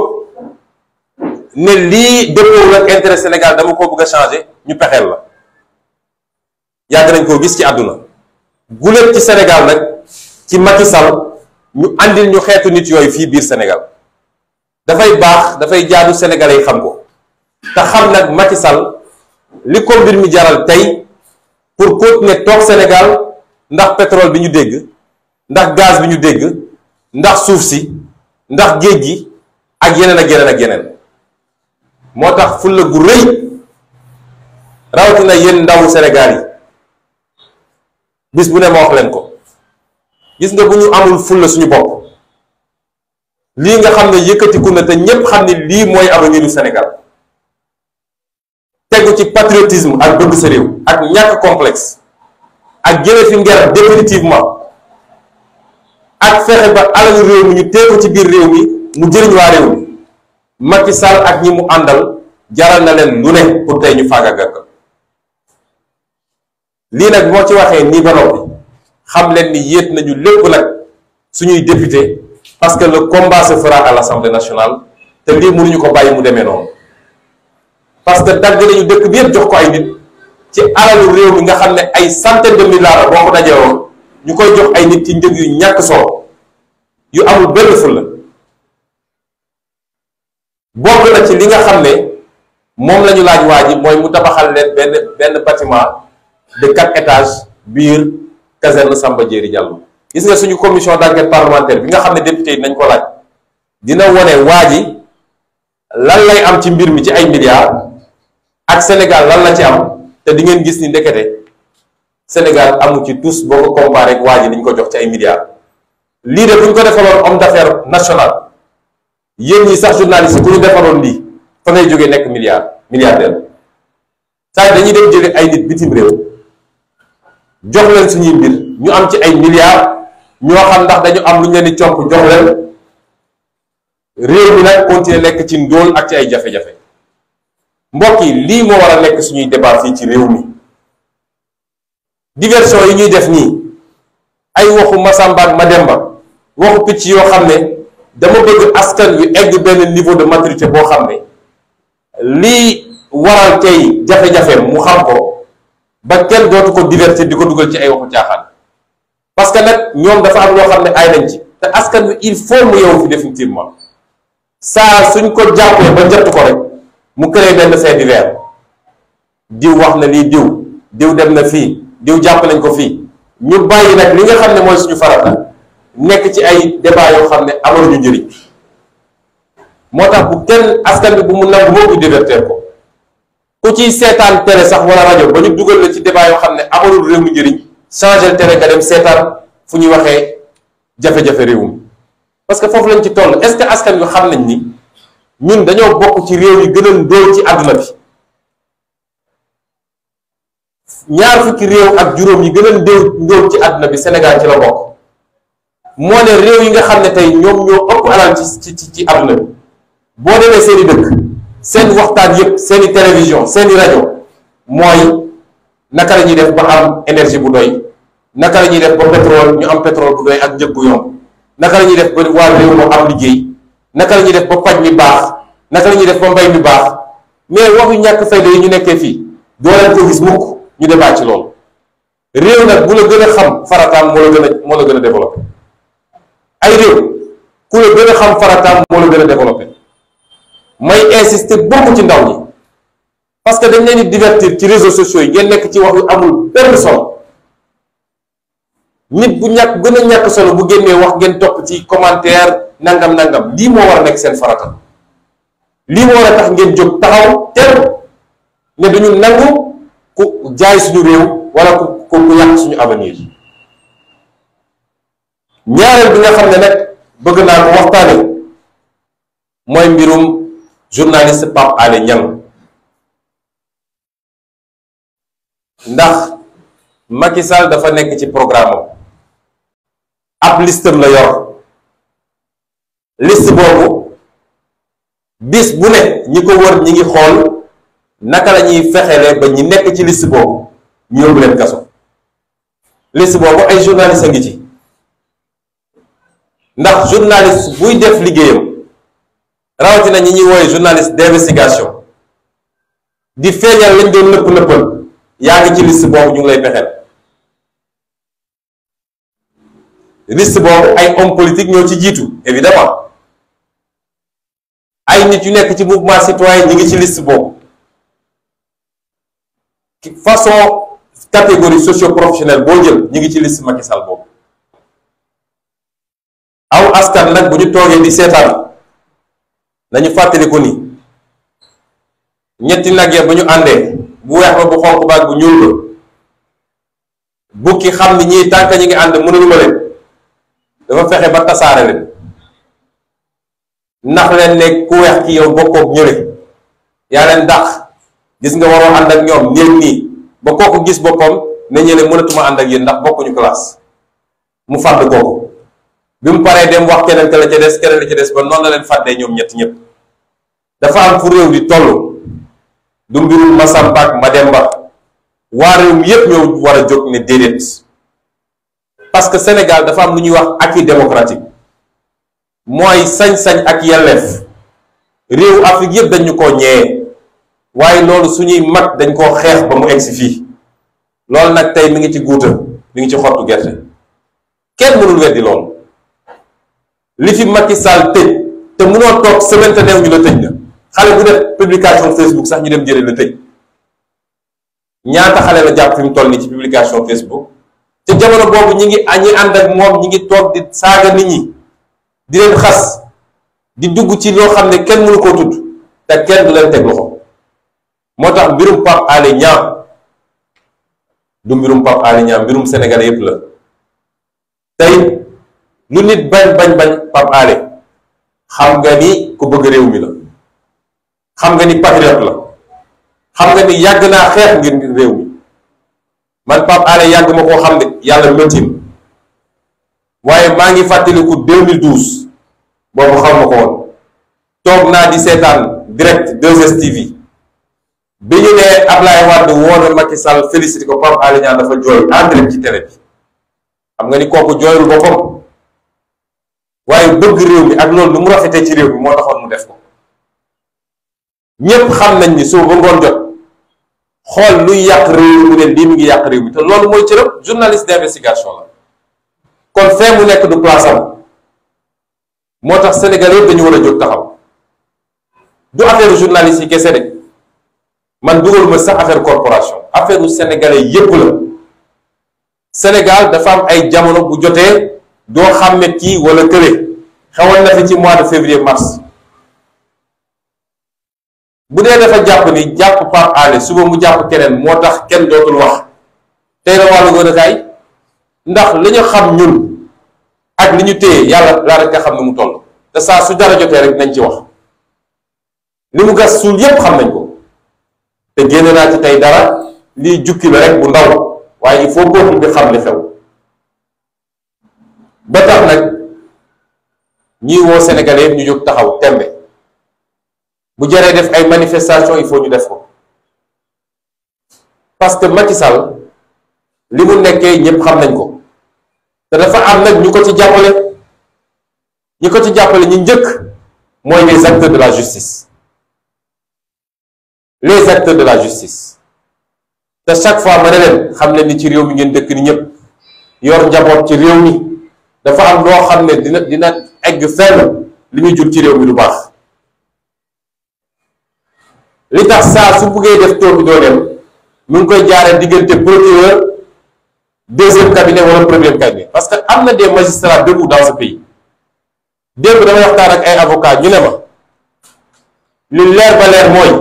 ne lii dëppoowul ak intérêt Sénégal dama ko bëgg a changer ñu pexeel la yàgg nañ koo gis ci àdduna guléet ci Sénégal nag ci Macky Sall ñu andil ñu xeetu nit yooyu fii biir Sénégal dafay baax dafay jaadu sénégalais yi xam ko te xam nag Macky Sall li ko mbir mi jaral tey pour continuer toog Sénégal ndax pétrole bi ñu dégg ndax gaz bi ñu dégg ndax suuf si ndax géej gi ak yeneen ak yeneen ak yeneen moo tax fulla gu rëy rawatina yéen ndawu Sénégal yi bis bu ne ma wax leen ko gis nga bu ñu amul fulla suñu bopp lii nga xam ne yëkkatiku na te ñépp xam ne lii mooy avenir du Sénégal tegu ci patriotisme ak bëgg sa réew ak ñàkk complexe ak jële fi nger définitivement ak fexe ba alalu réew mi ñu teeku ci biir réew mi mu jëriñ waa réew mi Macky Sall ak ñi mu àndal jaral na leen lu ne pour tey ñu faagaagal ko lii nag moo ci waxee nii ba noppi xam leen ni yéet nañu lépp nag suñuy député parce que le combat se fera à l'Assemblée nationale te lii mënuñu ko bàyyi mu demee noonu parce que dagg nañu dëkk bi yëpp jox ko ay nit ci alalu réew mi nga xam ne ay centaine de milliards boo ko dajee woon ñu koy jox ay nit ci njëg yu ñàkk solo yu amul benn fulla bokk na ci li nga xam ne moom la ñu laaj waa ji mooy mu tabaxal leen benn bâtiment de 4 étages biir caserne Samba Diéry Diallo gis nga suñu commission d'enquête parlementaire bi nga xam ne député yi nañ ko laaj dina wone waa ji lan lay am ci mbir mi ci ay milliards ak Sénégal lan la ci am te di ngeen gis ni ndekete Sénégal amu ci tous boo ko comparé ak waa ji liñ ko jox ci ay milliards lii de bu ñu ko defaloon homme d'affaires national yéen ñi sax journaliste ku ñu defaloon lii fa ngay jógee nekk milliardaire saa dañuy dem jële ay nit bitim réew jox leen suñuy mbir ñu am ci ay milliards ñoo xam ndax dañu am lu ñu leen di comp jox leen réew mi nag continuer nekk ci ndóol ak ci ay jafe-jafe mbokk yi lii moo war a nekk suñuy débat fii ci réew mi diversion yi ñuy def nii ay waxu Masamba ak Mademba waxu picc yoo xam ne dama bëgg askan wi egg benn niveau de maturité boo xam ne lii waral tey jafe-jafe mu xam ko ba kenn dootu ko divertir di ko dugal ci ay waxu caaxaan parce que nag ñoom dafa am loo xam ne ay nañ ci te askan wi il faut mu yeewu fi définitivement saa suñ ko jàppee ba jot ko rek mu créé benn fait divers diw wax na lii diw dem na fii diw jàpp nañ ko fii ñu bàyyi nag li nga xam ne mooy suñu farata nekk ci ay débat yoo xam ne amaluñu njëriñ moo tax bu kenn askan bi bu mu nangu moo ko divertir ko ku ciy seetaan télé sax wala rajo ba ñu dugal la ci débat yoo xam ne amalul réew mi njëriñ changer télé nga dem seetaan fu ñuy waxee jafe-jafe réew mi parce que foofu lañ ci toll est-ce que askan wi xam nañ ni ñun dañoo bokk ci réew yi gën a ndóol ci àdduna bi ñaar fukki réew ak juróom yi gën a ndóol ci àdduna bi Sénégal ci la bokk moo ne réew yi nga xam ne tey ñoom ñoo ëpp alal ci àdduna bi boo demee seeni dëkk seen waxtaan yépp seeni télévision seeni rajo mooy naka la ñuy def ba am énergie bu doy naka la ñuy def ba pétrole ñu am pétrole bu doy ak njëg bu yomb naka la ñuy def ba waa réew moo am liggéey naka la ñuy def ba paj mi baax naka la ñuy def ba mbay mi baax mais waxu ñàkk fayda yi ñu nekkee fii doo leen ko gis mukk ñu débat ci loolu réew nag bu la gën a xam farataam moo la gën a développé ay réew ku la gën a xam farataam moo la gën a développé may insister beaucoup ci ndaw ñi parce que dañ leen di divertir ci réseaux sociaux yi ngeen nekk ci wax yu amul benn solo nit bu ñàkk gën a ñàkk solo bu génnee wax ngeen topp ci commentaire nangam lii moo war a nekk seen farata lii moo war a tax ngeen jóg taxaw teew ne duñu nangu ku jaay suñu réew wala ku yàq suñu avenir. ñaareel bi nga xam ne nag bëgg naa ko waxtaane mooy mbirum journaliste Pape Alé Niang. ndax Macky Sall dafa nekk ci programme ab listam la yor liste boobu bis bu ne ñi ko wër ñi ngi xool naka la ñuy fexele ba ñi nekk ci liste boobu ñu yóbbu leen kaso. liste boobu ay journaliste a ngi ci ndax journaliste buy def liggéeyam rawatina ñi ñuy wooye journaliste d'investigation di feeñal lañ doon nëpp nëppal yaa ngi ci liste boobu ñu ngi lay fexeel. liste boobu ay homme politique ñoo ci jiitu évidemment ay nit yu nekk ci mouvement citoyen ñi ngi ci liste boobu façon catégorie socio-professionnelle boo jël ñi ngi ci liste Macky Sall boobu. aw askan nag bu ñu toogee di seetaan nañu fàttaliku ni ñetti nag ya bu ñu àndee bu weex ba bu xonq baag bu ñuul ba bukki xam ni ñii tànk ñi ngi ànd mënuñu ma leen dafa fexe ba tasaare leen ndax leen ne ku weex ki yow bokkook ñële yaa leen dàq gis nga waroo ànd ak ñoom néeg nii ba kooku gis boppam ne ñële mënatuma ànd ak yéen ndax bokkuñu classe mu fàdd kooku bi mu paree dem wax keneen ka la ca des keneen la ca des ba noonu la leen fàddee ñoom ñett ñëpp. dafa am fu réew di toll du mbirum Masamba ak Mademba waa réew mi yépp ñoo war a jóg ne déedéet parce que Sénégal dafa am lu ñuy wax acquis démocratique mooy sañ-sañ ak yelleef réewu Afrique yépp dañu ko ñëwee waaye loolu suñuy mag dañ koo xeex ba mu egsi fii loolu nag tey mi ngi ci guuta mi ngi ci xottu gerte kenn mënul weddi loolu li fi Macky Sall tëj te mënoo toog semaine te neew ñu la tëj na xale bu def publication Facebook sax ñu dem jëlee la tëj ñaata xale la jàpp fi mu toll nii ci publication Facebook te jamono boobu ñi ànd ak moom ñi ngi toog di saaga nit ñi di leen xas di dugg ci loo xam ne kenn mënu koo tudd te kenn du leen teg loxo moo tax mbirum Pape Alé Niang du mbirum Pape Alé Niang mbirum Sénégalais yépp la tey lu nit bañ Pape Alé xam nga ni ku bëgg réew mi la xam nga ni patriote la xam nga ni yàgg naa xeex ngir réew mi man Pape Alé yàgg ma koo xam ne yàlla méttin waaye maa ngi fàttaliku 2012 boobu xam ma ko woon toog naa di seetaan direct 2STV bi ñu ne Ablaye Wade woo na Macky Sall félicité ko Pape Alé Niang dafa jooy en direct ci télé bi xam nga ni kooku jooyul boppam waaye bëgg réew mi ak loolu lu mu rafetee ci réew mi moo taxoon mu def ko ñépp xam nañ ni suba ba ngoon jot xool luy yàq réew mi mu ne lii mi ngi yàq réew mi te loolu mooy cërëb journaliste d'investigation la kon fee mu nekk du place am moo tax Sénégal yëpp dañu war a jóg taxaw du affaire journaliste yi kese de man dugal ma sax affaire corporation affaire u sénégalais yépp la Sénégal dafa am ay jamono bu jotee doo xàmme kii wala kële xewoon na fi ci mois de février mars bu dee dafa jàpp ni jàpp Pape Alé suba mu jàpp keneen moo tax kenn dootul wax tey la wàllu gën a kaay ndax li ñu xam ñun ak li ñu téye yàlla laa rek nga xam ne mu toll te saa su dara jotee rek nañ ci wax li mu gas suul yépp xam nañ ko te génne naa ci tey dara lii jukki la rek bu ndaw waaye il faut peuple bi xam li xew ba tax nag ñiy woo Sénégalais yëpp ñu jóg taxaw tembe bu jaree def ay manifestation il faut ñu def ko parce que Macky Sall li mu nekkee ñëpp xam nañ ko te dafa am nag ñu ko ci jàppale ñi ko ci jàppale ñi njëkk mooy les acteurs de la justice les acteurs de la justice te chaque fois ma ne leen xam ne ni ci réew mi ngeen dëkk ni ñëpp yor njaboot ci réew mi dafa am loo xam ne dina egg fenn li muy jur ci réew mi du baax li tax saa su buggee def tour bi doo dem mu ngi koy jaaree diggante procureur deuxième cabinet wala premier cabinet parce que am na des magistrats debout dans ce pays démb damay waxtaan ak ay avocats ñu ne ma li leer ba leer mooy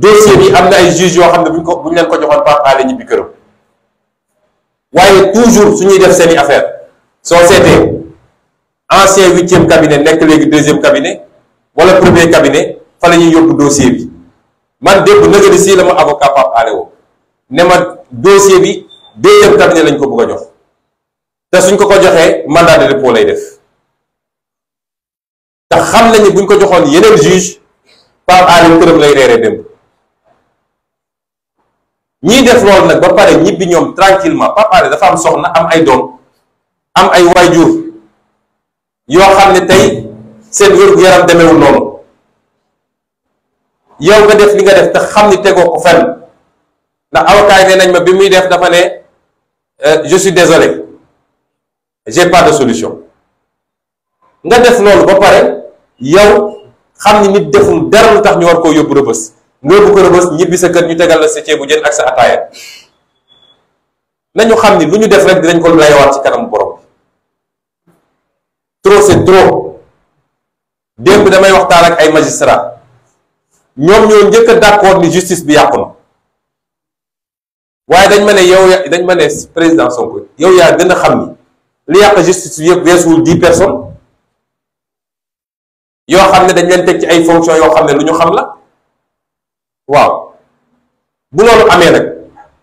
dossier bi am na ay juges yoo xam ne buñ leen ko joxoon Pape Alé ñibbi këram waaye toujours su ñuy def seeni affaire soo seetee ancien 8e cabinet nekk léegi 2e cabinet wala premier cabinet fa la ñuy yóbbu dossier bi man démb nëgëni si la ma avocat Pape Alé woo ne ma dossier bi 2e cabinet lañ ko bëgg a jox te suñ ko joxee mandat de dépôt lay def te xam nañu buñ ko joxoon yeneen juge Pape Alé këram lay reeree démb ñiy def loolu nag ba pare ñibbi ñoom tranquillement Pape Alé dafa am soxna am ay doom am ay waajur yoo xam ne tey seen wér-gu-yaram demewul noonu yow nga def li nga def te xam ni tegoo ko fenn ndax avocat yi nee nañ ma bi muy def dafa ne je suis désolé j'ai pas de solution nga def loolu ba pare yow xam ni nit deful dara lu tax ñu war koo yóbbu Rebeuss nga yóbbu ko Rebeuss ñibbi sa kër ñu tegal la sa ceebu jën ak sa ataaya nañu xam ni lu ñu def rek dinañ ko layowaat ci kanamu borom trop c'est trop. démb damay waxtaan ak ay magistrat ñoom ñoo njëkk a d'accord ni justice bi yàqu na waaye dañ ma ne dañ ma ne président Sonko yow yaa gën a xam ni li yàq justice bi yëpp weesuwul 10 personnes yoo xam ne dañ leen teg ci ay fonctions yoo xam ne lu ñu xam la waaw bu loolu amee nag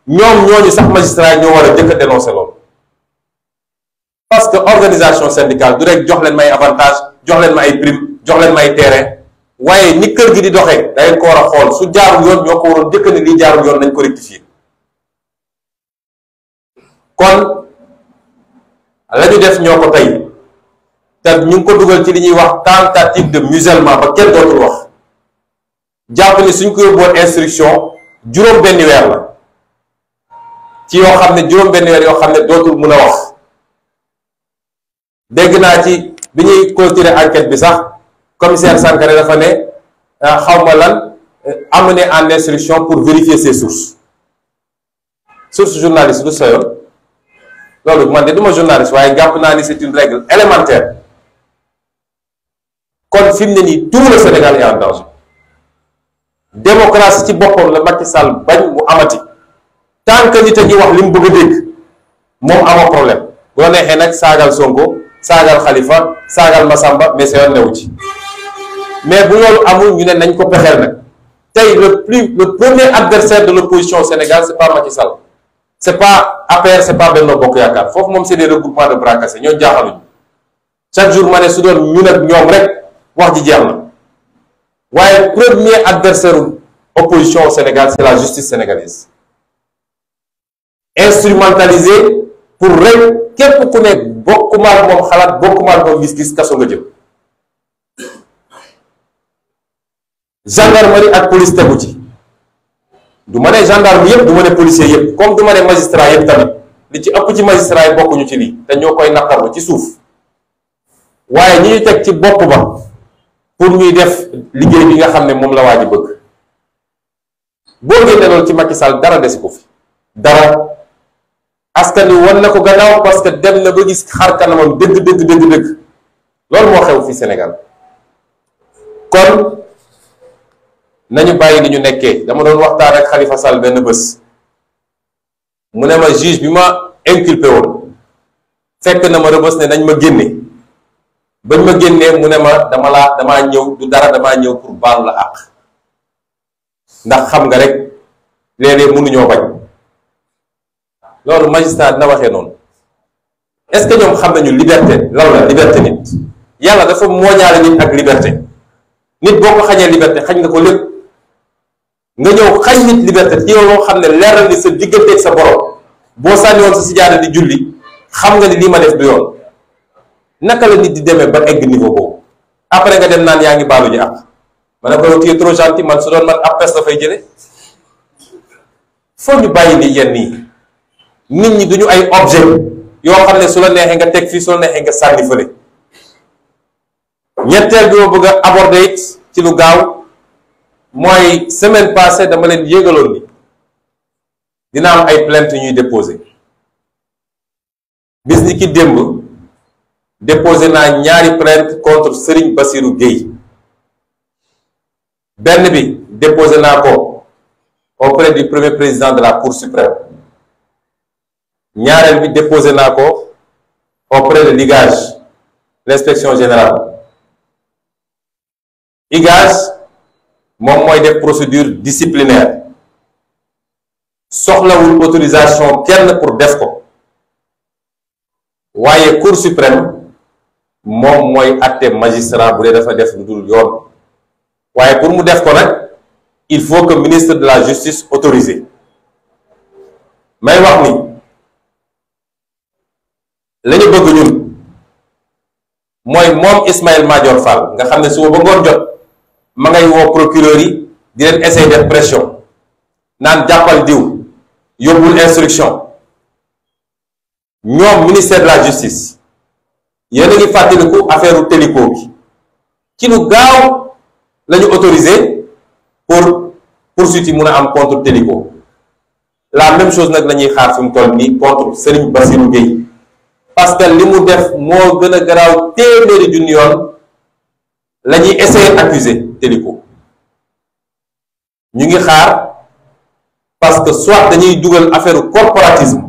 ñoom ñooñu sax magistrat yi ñoo war a njëkk a dénoncer loolu parce que organisation syndicale du rek jox leen may avantage jox leen ma ay prime jox leen ma ay terrain waaye ni kër gi di doxee da ngeen ko war a xool su jaarul yoon ñoo ko waroon njëkk ne lii jaarul yoon nañ ko rectifier kon la ñu def ñoo ko tey te ñu ngi ko dugal ci li ñuy wax tentative de musellement ba kenn dootul wax jàpp ni suñ ko yóbbuwoon instruction juróom benn weer la ci yoo xam ne juróom benn weer yoo xam ne dootul mun a wax dégg naa ci bi ñuy clôturer enquête bi sax commissaire Sankaré dafa ne xawma lan amener en instruction pour vérifier ses sources journaliste du sa yoon loolu man de duma journaliste waaye jàpp naa ni c'est une règle élémentaire kon fi mu ne nii tout le Sénégal est en danger démocratie ci boppam la Macky Sall bañ mu amati tant que nit a ngi wax li mu bëgg a dégg moom amoo problème bu la neexee nag saagal Sonko saagal Khalifa saagal Massamba mais sa yoon newu ci mais bu loolu amul ñu ne nañ ko pexeel nag tey le premier adversaire de l'opposition au Sénégal c'est pas Macky Sall c'est pas APR c'est pas Benno Bokk Yaakaar foofu moom c'est des regroupements de bras cassés ñoo jaaxaluñu chaque jour ma ne su doon ñun ak ñoom rek wax ji jeex na waaye premier adversaire opposition au Sénégal c'est la justice sénégalaise instrumentalisée pour rek képp ku ne bokkumaal moom xalaat bokkumaal moom gis-gis kaso nga jëm gendarmerie ak police tegu ci du ma ne gendarme yëpp du ma ne policier yëpp comme du ma ne magistrat yëpp tamit li ci ëpp ci magistrat yi bokkuñu ci lii te ñoo koy naqarlu ci suuf waaye ñi ñu teg ci bopp ba pour ñuy def liggéey bi nga xam ne moom la waa ji bëgg boo génne loolu ci Macky Sall dara desi ko fi dara askan wi wan na ko gannaaw parce que dem na ba gis xar kanamam dëgg loolu moo xew fii Sénégal kon nañu bàyyi li ñu nekkee dama doon waxtaan ak Khalifa Sall benn bés mu ne ma juge bi ma inculpé woon fekk na ma Rebeuss ne nañ ma génne bañ ma génnee mu ne ma damaa ñëw du dara damaa ñëw pour baalu la àq ndax xam nga rek léeg-léeg mënuñoo bañ loolu magistrat dina waxee noonu est-ce que ñoom xam nañu liberté lan la liberté nit yàlla dafa mooñaale nit ak liberté nit boo ko xañee liberté xañ nga ko lépp nga ñëw xañ nit liberté ci yow loo xam ne leeral ni sa digganteeg sa borom boo sànniwoon sa sijaada di julli xam nga ni lii ma def du yoon naka la nit di demee ba egg niveau boobu après nga dem naan yaa ngi baalu ji àq ma ne ko yow tu es trop gentil man su doon man appes la fay jële foo ñu bàyyi li yenn nii nit ñi duñu ay objet yoo xam ne su la neexee nga teg fii su la neexee nga sànni fële ñetteel bi ma bëgg a aborder it ci lu gaaw mooy semaine passée dama leen yëgaloon ni dina am ay plainte ñuy déposé bis ni ki démb déposé naa ñaari plainte contre Serigne Bassirou Gueye benn bi déposé naa ko auprès du premier président de la Cour suprême, ñaareel bi déposé naa ko auprès de l'IGAJ, l'inspection générale. IGAJ moom mooy def procédure disciplinaire, soxlawul autorisation kenn pour def ko, waaye Cour suprême moom mooy àtte magistrat bu dee dafa def lu dul yoon. waaye pour mu def ko nag il faut que ministre de la justice autorisé. may wax ni la ñu bëgg ñun mooy moom Ismaïla Madior Fall nga xam ne suba ba ngoon jot ma ngay woo procureur yi di leen essayer def pression naan jàppal diw yóbbul instruction. ñoom ministère de la justice yéen a ngi fàttaliku affaire u Télico bi ci lu gaaw la ñu autorisé pour poursuite yi mun a am contre Télico. la même chose nag la ñuy xaar fi mu toll nii contre Serigne Bassirou Gueye parce que li mu def moo gën a garaaw téeméeri junni yoon la ñuy essayer accuser Télico. ñu ngi xaar parce que soit dañuy dugal affaire corporatisme.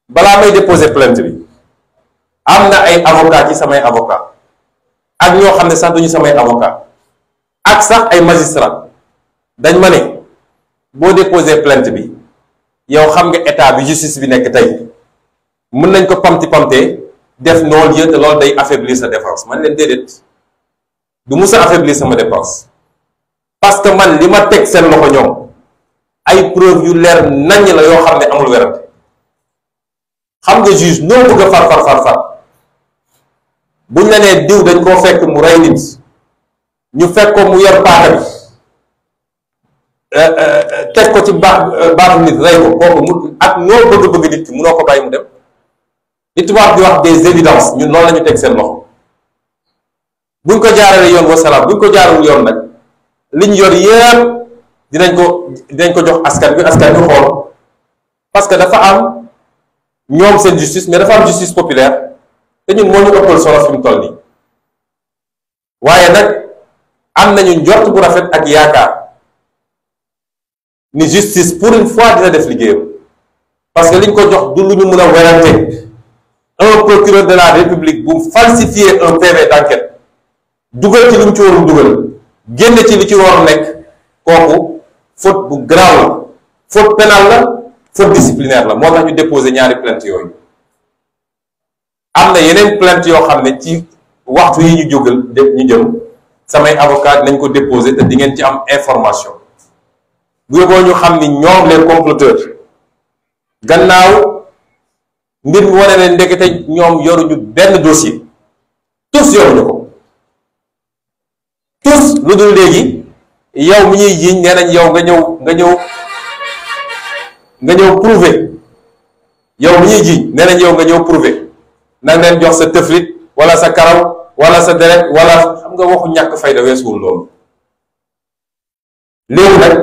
balaa may déposer plainte bi am na ay avocat ci samay avocat ak ñoo xam ne sax duñu samay avocat ak sax ay magistrat dañ ma ne boo déposer plainte bi yow xam nga état bi justice bi nekk tey mën nañ ko pamti pamtee def non-lieu te loolu day affaiblir sa défense. man leen déedéet du musa affaiblir sama défense parce que man li ma teg seen loxo ñoom ay preuve yu leer naññ la yoo xam ne amul werante. xam nga juge noo bëgg a far buñ la nee diw dañ koo fekk mu rey nit ñu fekk ko mu yor paaka bi teg ko ci baatu nit rey ko kooku mu ak noo bëgg nit ki munoo ko bàyyi mu dem. li tubaab di wax des évidences ñun noonu la ñu teg seen loxo buñ ko jaarale yoon wasalaam buñ ko jaarul yoon nag liñ yor yépp dinañ ko jox askan bi xool parce que dafa am. ñoom seen justice mais dafa am justice populaire te ñun moo ñu ëppal solo fi mu toll nii waaye nag am nañu njort bu rafet ak yaakaar ni justice pour une fois dina def liggéeyam parce que liñ ko jox du lu ñu mën a werante. un procureur de la République bu falsifier un PV d'enquête dugal ci li mu ci warul dugal génne ci li ci waroon nekk kooku faute bu grave la faute pénale la. faute disciplinaire la moo tax ñu déposer ñaari plainte yooyu. am na yeneen plainte yoo xam ne ci waxtu yi ñu jógal ñu jëm samay avocat nañ ko déposer te di ngeen ci am information bu yóbboo ñu xam ni ñoom les comploteurs gannaaw mbir mi wane ne ndekete ñoom yoruñu benn dossier tous yoruñu ko tous lu dul léegi yow mi ñuy jiiñ nee nañ yow nga ñëw prouver yow mi ñuy jiiñ nee nañ yow nga ñëw prouver nag leen jox sa tëflit wala sa karaw wala sa deret wala xam nga waxu ñàkk fayda weesuwul loolu. léegi nag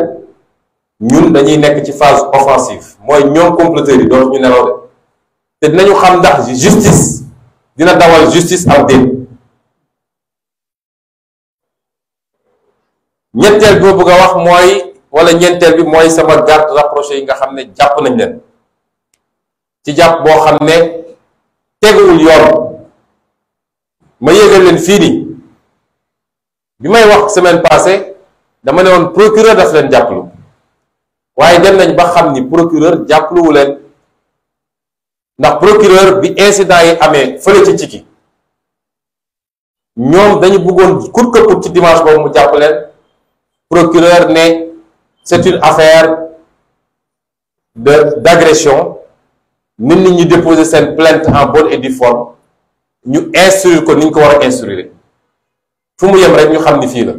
ñun dañuy nekk ci phase offensive mooy ñoom comploteurs yi dootu ñu nelaw de te dinañu xam ndax justice dina dawal justice am déet. ñetteel bi ma bëgg a wax mooy wala ñeenteel bi mooy sama garde rapproché yi nga xam ne jàpp nañ leen ci jàpp boo xam ne teguwul yoon. ma yégal leen fii nii bi may wax semaine passée dama ne woon procureur daf leen jàppalu waaye dem nañ ba xam ni procureur jàppaluwu leen ndax procureur bi incident yi amee fële ci Cikki ñoom dañu bëggoon kut ka kut ci dimanche boobu mu jàpp leen. procureur ne c'est une affaire d'agression nit ñi déposer seen plainte en bonne et due forme ñu instruire ko ni ñu ko war a instruire fu mu yem rek ñu xam ni fii la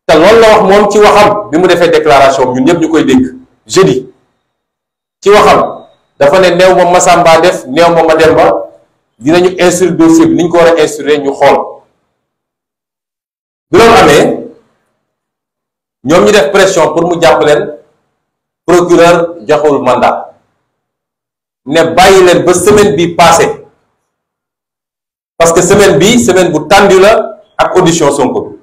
te loolu la wax moom ci waxam bi mu defee déclaration ñun ñëpp ñu koy dégg jeudi ci waxam dafa ne neew ma Massamba def neew ma Mademba dinañu instruire dossier bi ni ñu ko war a instruire ñu xool bi loolu amee ñoom ñu def pression pour mu jàpp leen procureur joxul mandat ne bàyyi leen ba semaine bi passé parce que semaine bi semaine bu tendu la ak audition Sonko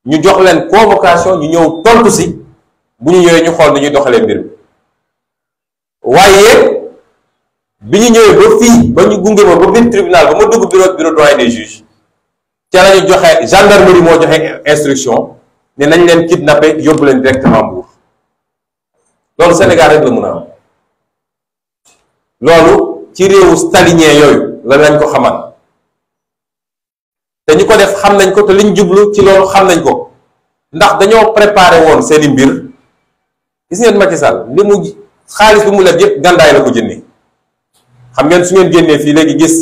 bi ñu jox leen convocation ñu ñëw tontu si bu ñu ñëwee ñu xool ni ñuy doxalee mbir mi waaye bi ñu ñëwee ba fii ba ñu gunge ma ba biir tribunal ba ma dugg bureau doyen des juges ca la ñu joxe gendarmerie moo joxe instruction ne nañ leen kidnappé yóbbu leen directement Mbour loolu Sénégal rek la mun a am loolu ci réewu stalinien yooyu la lañ ko xamal te ñu ko def xam nañ ko te liñ jublu ci loolu xam nañ ko ndax dañoo préparé woon seeni mbir gis ngeen Macky Sall li mu xaalis bi mu leb yëpp gàndaay la ko jëndee xam ngeen su ngeen génnee fii léegi gis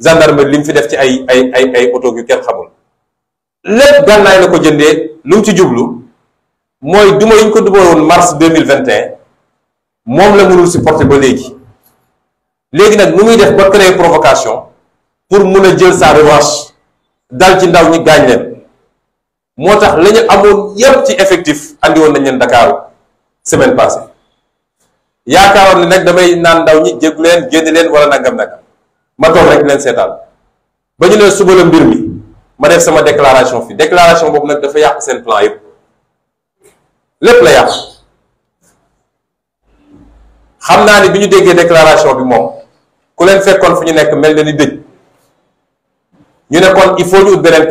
gendarmerie li mu fi def ci ay oto yu kenn xamul lépp gànnaay la ko jëndee lu mu ci jublu mooy duma yi ñu ko duma woon mars 2021 moom la mënul supporter ba léegi nag nu muy def ba créer provocation pour mun a jël sa revanche dal ci ndaw ñi gaañ leen moo tax la ñu amoon yépp ci effectif andi woon nañ leen Dakar semaine passée yaakaaroon ne nag damay naan ndaw ñi jéggu leen génn leen wala nangam ma toog rek leen seetaan ba ñu ne suba la mbir mi ma def sama déclaration fii déclaration boobu nag dafa yàq seen plan yépp lépp la yàq xam naa ni bi ñu déggee déclaration bi moom ku leen fekkoon fu ñu nekk mel na ni dëj ñu ne kon il faut ñu ut beneen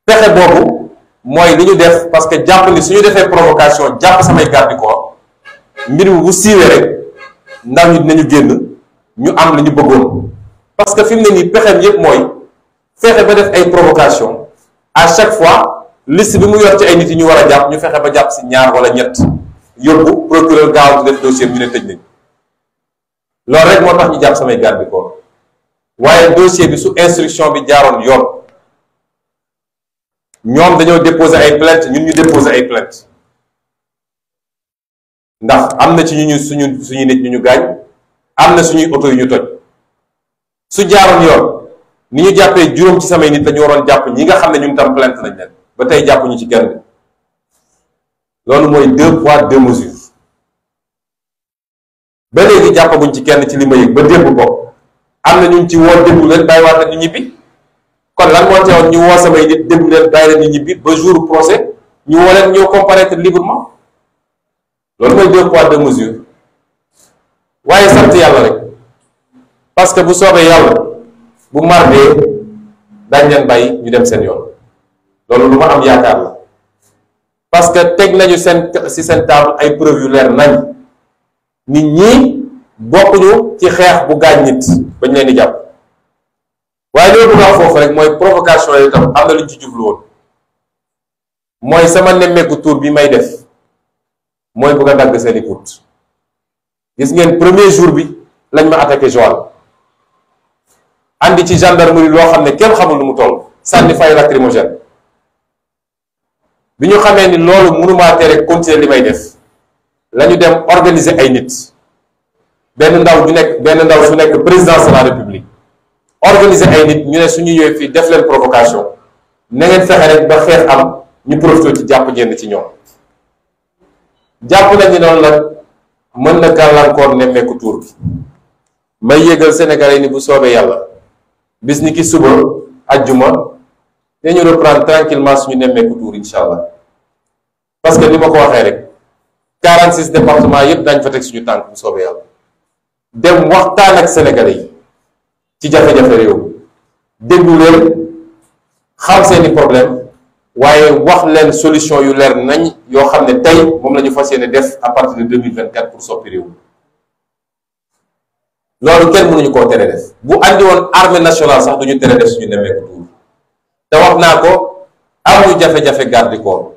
pexe boobu mooy li ñu def parce que jàpp ni suñu defee provocation jàpp samay garde du corps mbir mi bu siiwee rek ndaw ñi dinañu génn ñu am li ñu bëggoon parce que fi mu ne nii pexeem yépp mooy fexe ba def ay provocation à chaque fois liste bi mu yor ci ay nit yi ñu war a jàpp ñu fexe ba jàpp si ñaar wala ñett yóbbu procureur gaaw di def dossier ñu ne tëj nañ loolu rek moo tax ñu jàpp samay garde du corps waaye dossier bi su instruction bi jaaroon yoon ñoom dañoo déposer ay plainte ñun ñu déposer ay plainte ndax am na ci suñu nit ñu gaañ am na suñuy oto yu ñu toj su jaaroon yoon ni ñu jàppee juróom ci samay nit la ñu waroon jàpp ñi nga xam ne ñun tam plainte nañ leen ba tey jàppuñu ci kenn loolu mooy 2 poids 2 mesures ba léegi jàppaguñ ci kenn ci li ma yëg ba démb bopp am na ñu ci woo déglu leen bàyyiwaat na ñu ñibbi kon lan moo teewoon ñu woo samay nit déglu leen bàyyi leen ñu ñibbi ba jour procès ñu woo leen ñoo comparaître librement loolu mooy 2 poids 2 mesures waaye sant yàlla rek parce que bu soobee yàlla bu mardee dañ leen bàyyi ñu dem seen yoon loolu lu ma am yaakaar la parce que teg nañu seen table ay preuve yu leer nañ nit ñi bokkuñu ci xeex bu gaañ nit bañ leen di jàpp waaye li ma bëgg a wax foofu rek mooy provocation yi tam am na lu ñu ci jublu woon mooy sama nemmeeku tour bi may def mooy bëgg a dagg seeni put gis ngeen premier jour bi lañ ma attaqué Joal andi ci gendarmerie loo xam ne kenn xamul nu mu toll sànni fay lacrymogène bi ñu xamee ni loolu mënumaa tere continuer li may def la ñu dem organiser ay nit benn ndaw su nekk présidence de la république organiser ay nit ñu ne suñu ñëwee fii def leen provocation na ngeen fexe rek ba xeex am ñu profité ci jàpp ñenn ci ñoom jàpp nañu noonu nag mën na gàllankoor nemmeeku tuur bi may yëgal Sénégalais yi ni bu soobee yàlla bis ni ki suba ajjuma dañu reprendre tranquillement suñu nemmeeku tuur incha allah parce que ni ma ko waxee rek 46 départements yépp dañ fa teg suñu tànk bu soobee yàlla dem waxtaan ak Sénégalais yi ci jafe-jafe réew déglu leen xam seeni problème waaye wax leen solution yu leer nañ yoo xam ne tey moom la ñu fas yéene def à partir de 2024 pour soppi réew loolu kenn mënuñu koo tere def bu andi woon armée nationale sax duñu tere def suñu nemmeeku tuur te wax naa ko amuñu jafe-jafe garde corps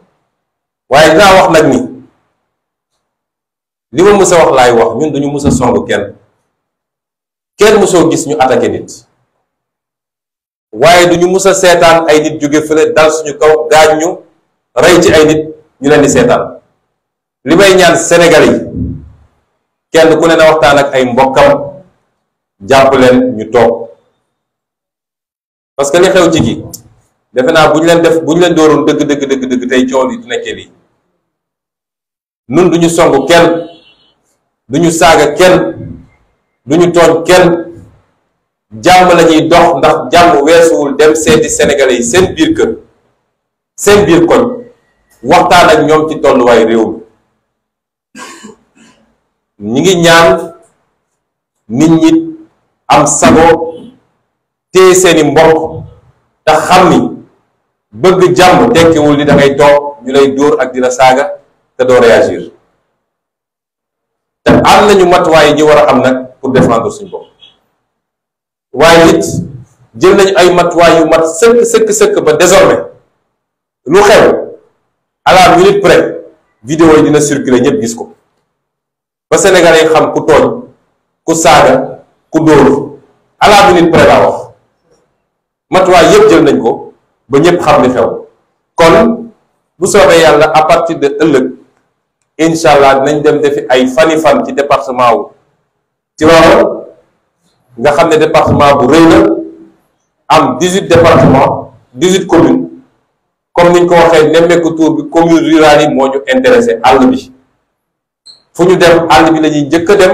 waaye dinaa wax nag ni li ma mës a wax laay wax ñun duñu mës a song kenn mësoo gis ñu attaqué nit waaye duñu mës a seetaan ay nit jóge fële dal suñu kaw gaañ ñu rey ci ay nit ñu leen di seetaan li may ñaan Sénégalais yi kenn ku ne na waxtaan ak ay mbokkam jàpp leen ñu toog parce que li xew ci gi defe naa bu ñu leen dooroon dëgg tey coow li du nekkee lii nun duñu song kenn duñu saaga kenn duñu tooñ kenn jàmm la ñuy dox ndax jàmm weesuwul dem seeti Sénégalais yi seen biir kër seen biir koñ waxtaan ak ñoom ci tolluwaay réew mi ñi ngi ñaan nit ñi am sago téye seeni mbokk te xam ni bëgg jàmm tekkiwul ni da ngay toog ñu lay dóor ak dina saaga te doo réagir te am nañu matuwaay yi ñu war a am nag pour défendre suñu bopp waaye it jël nañu ay matuwaay yu mat sëkk ba désormais lu xew à la minute près vidéo yi dina circuler ñëpp gis ko ba Sénégalais yi xam ku tooñ ku saaga ku dóor à la minute près laa wax matuwaay yëpp jël nañ ko ba ñëpp xam li xew kon bu soobee yàlla à partir de ëllëg incha allah dinañ dem defi ay fan ci département wu Tivaouane nga xam ne département bu rëy la am 18 départements 18 communes comme niñ ko waxee nemmeeku tour bi commune rurale yi moo ñu intéressé àll bi fu ñu dem àll bi la ñuy njëkk a dem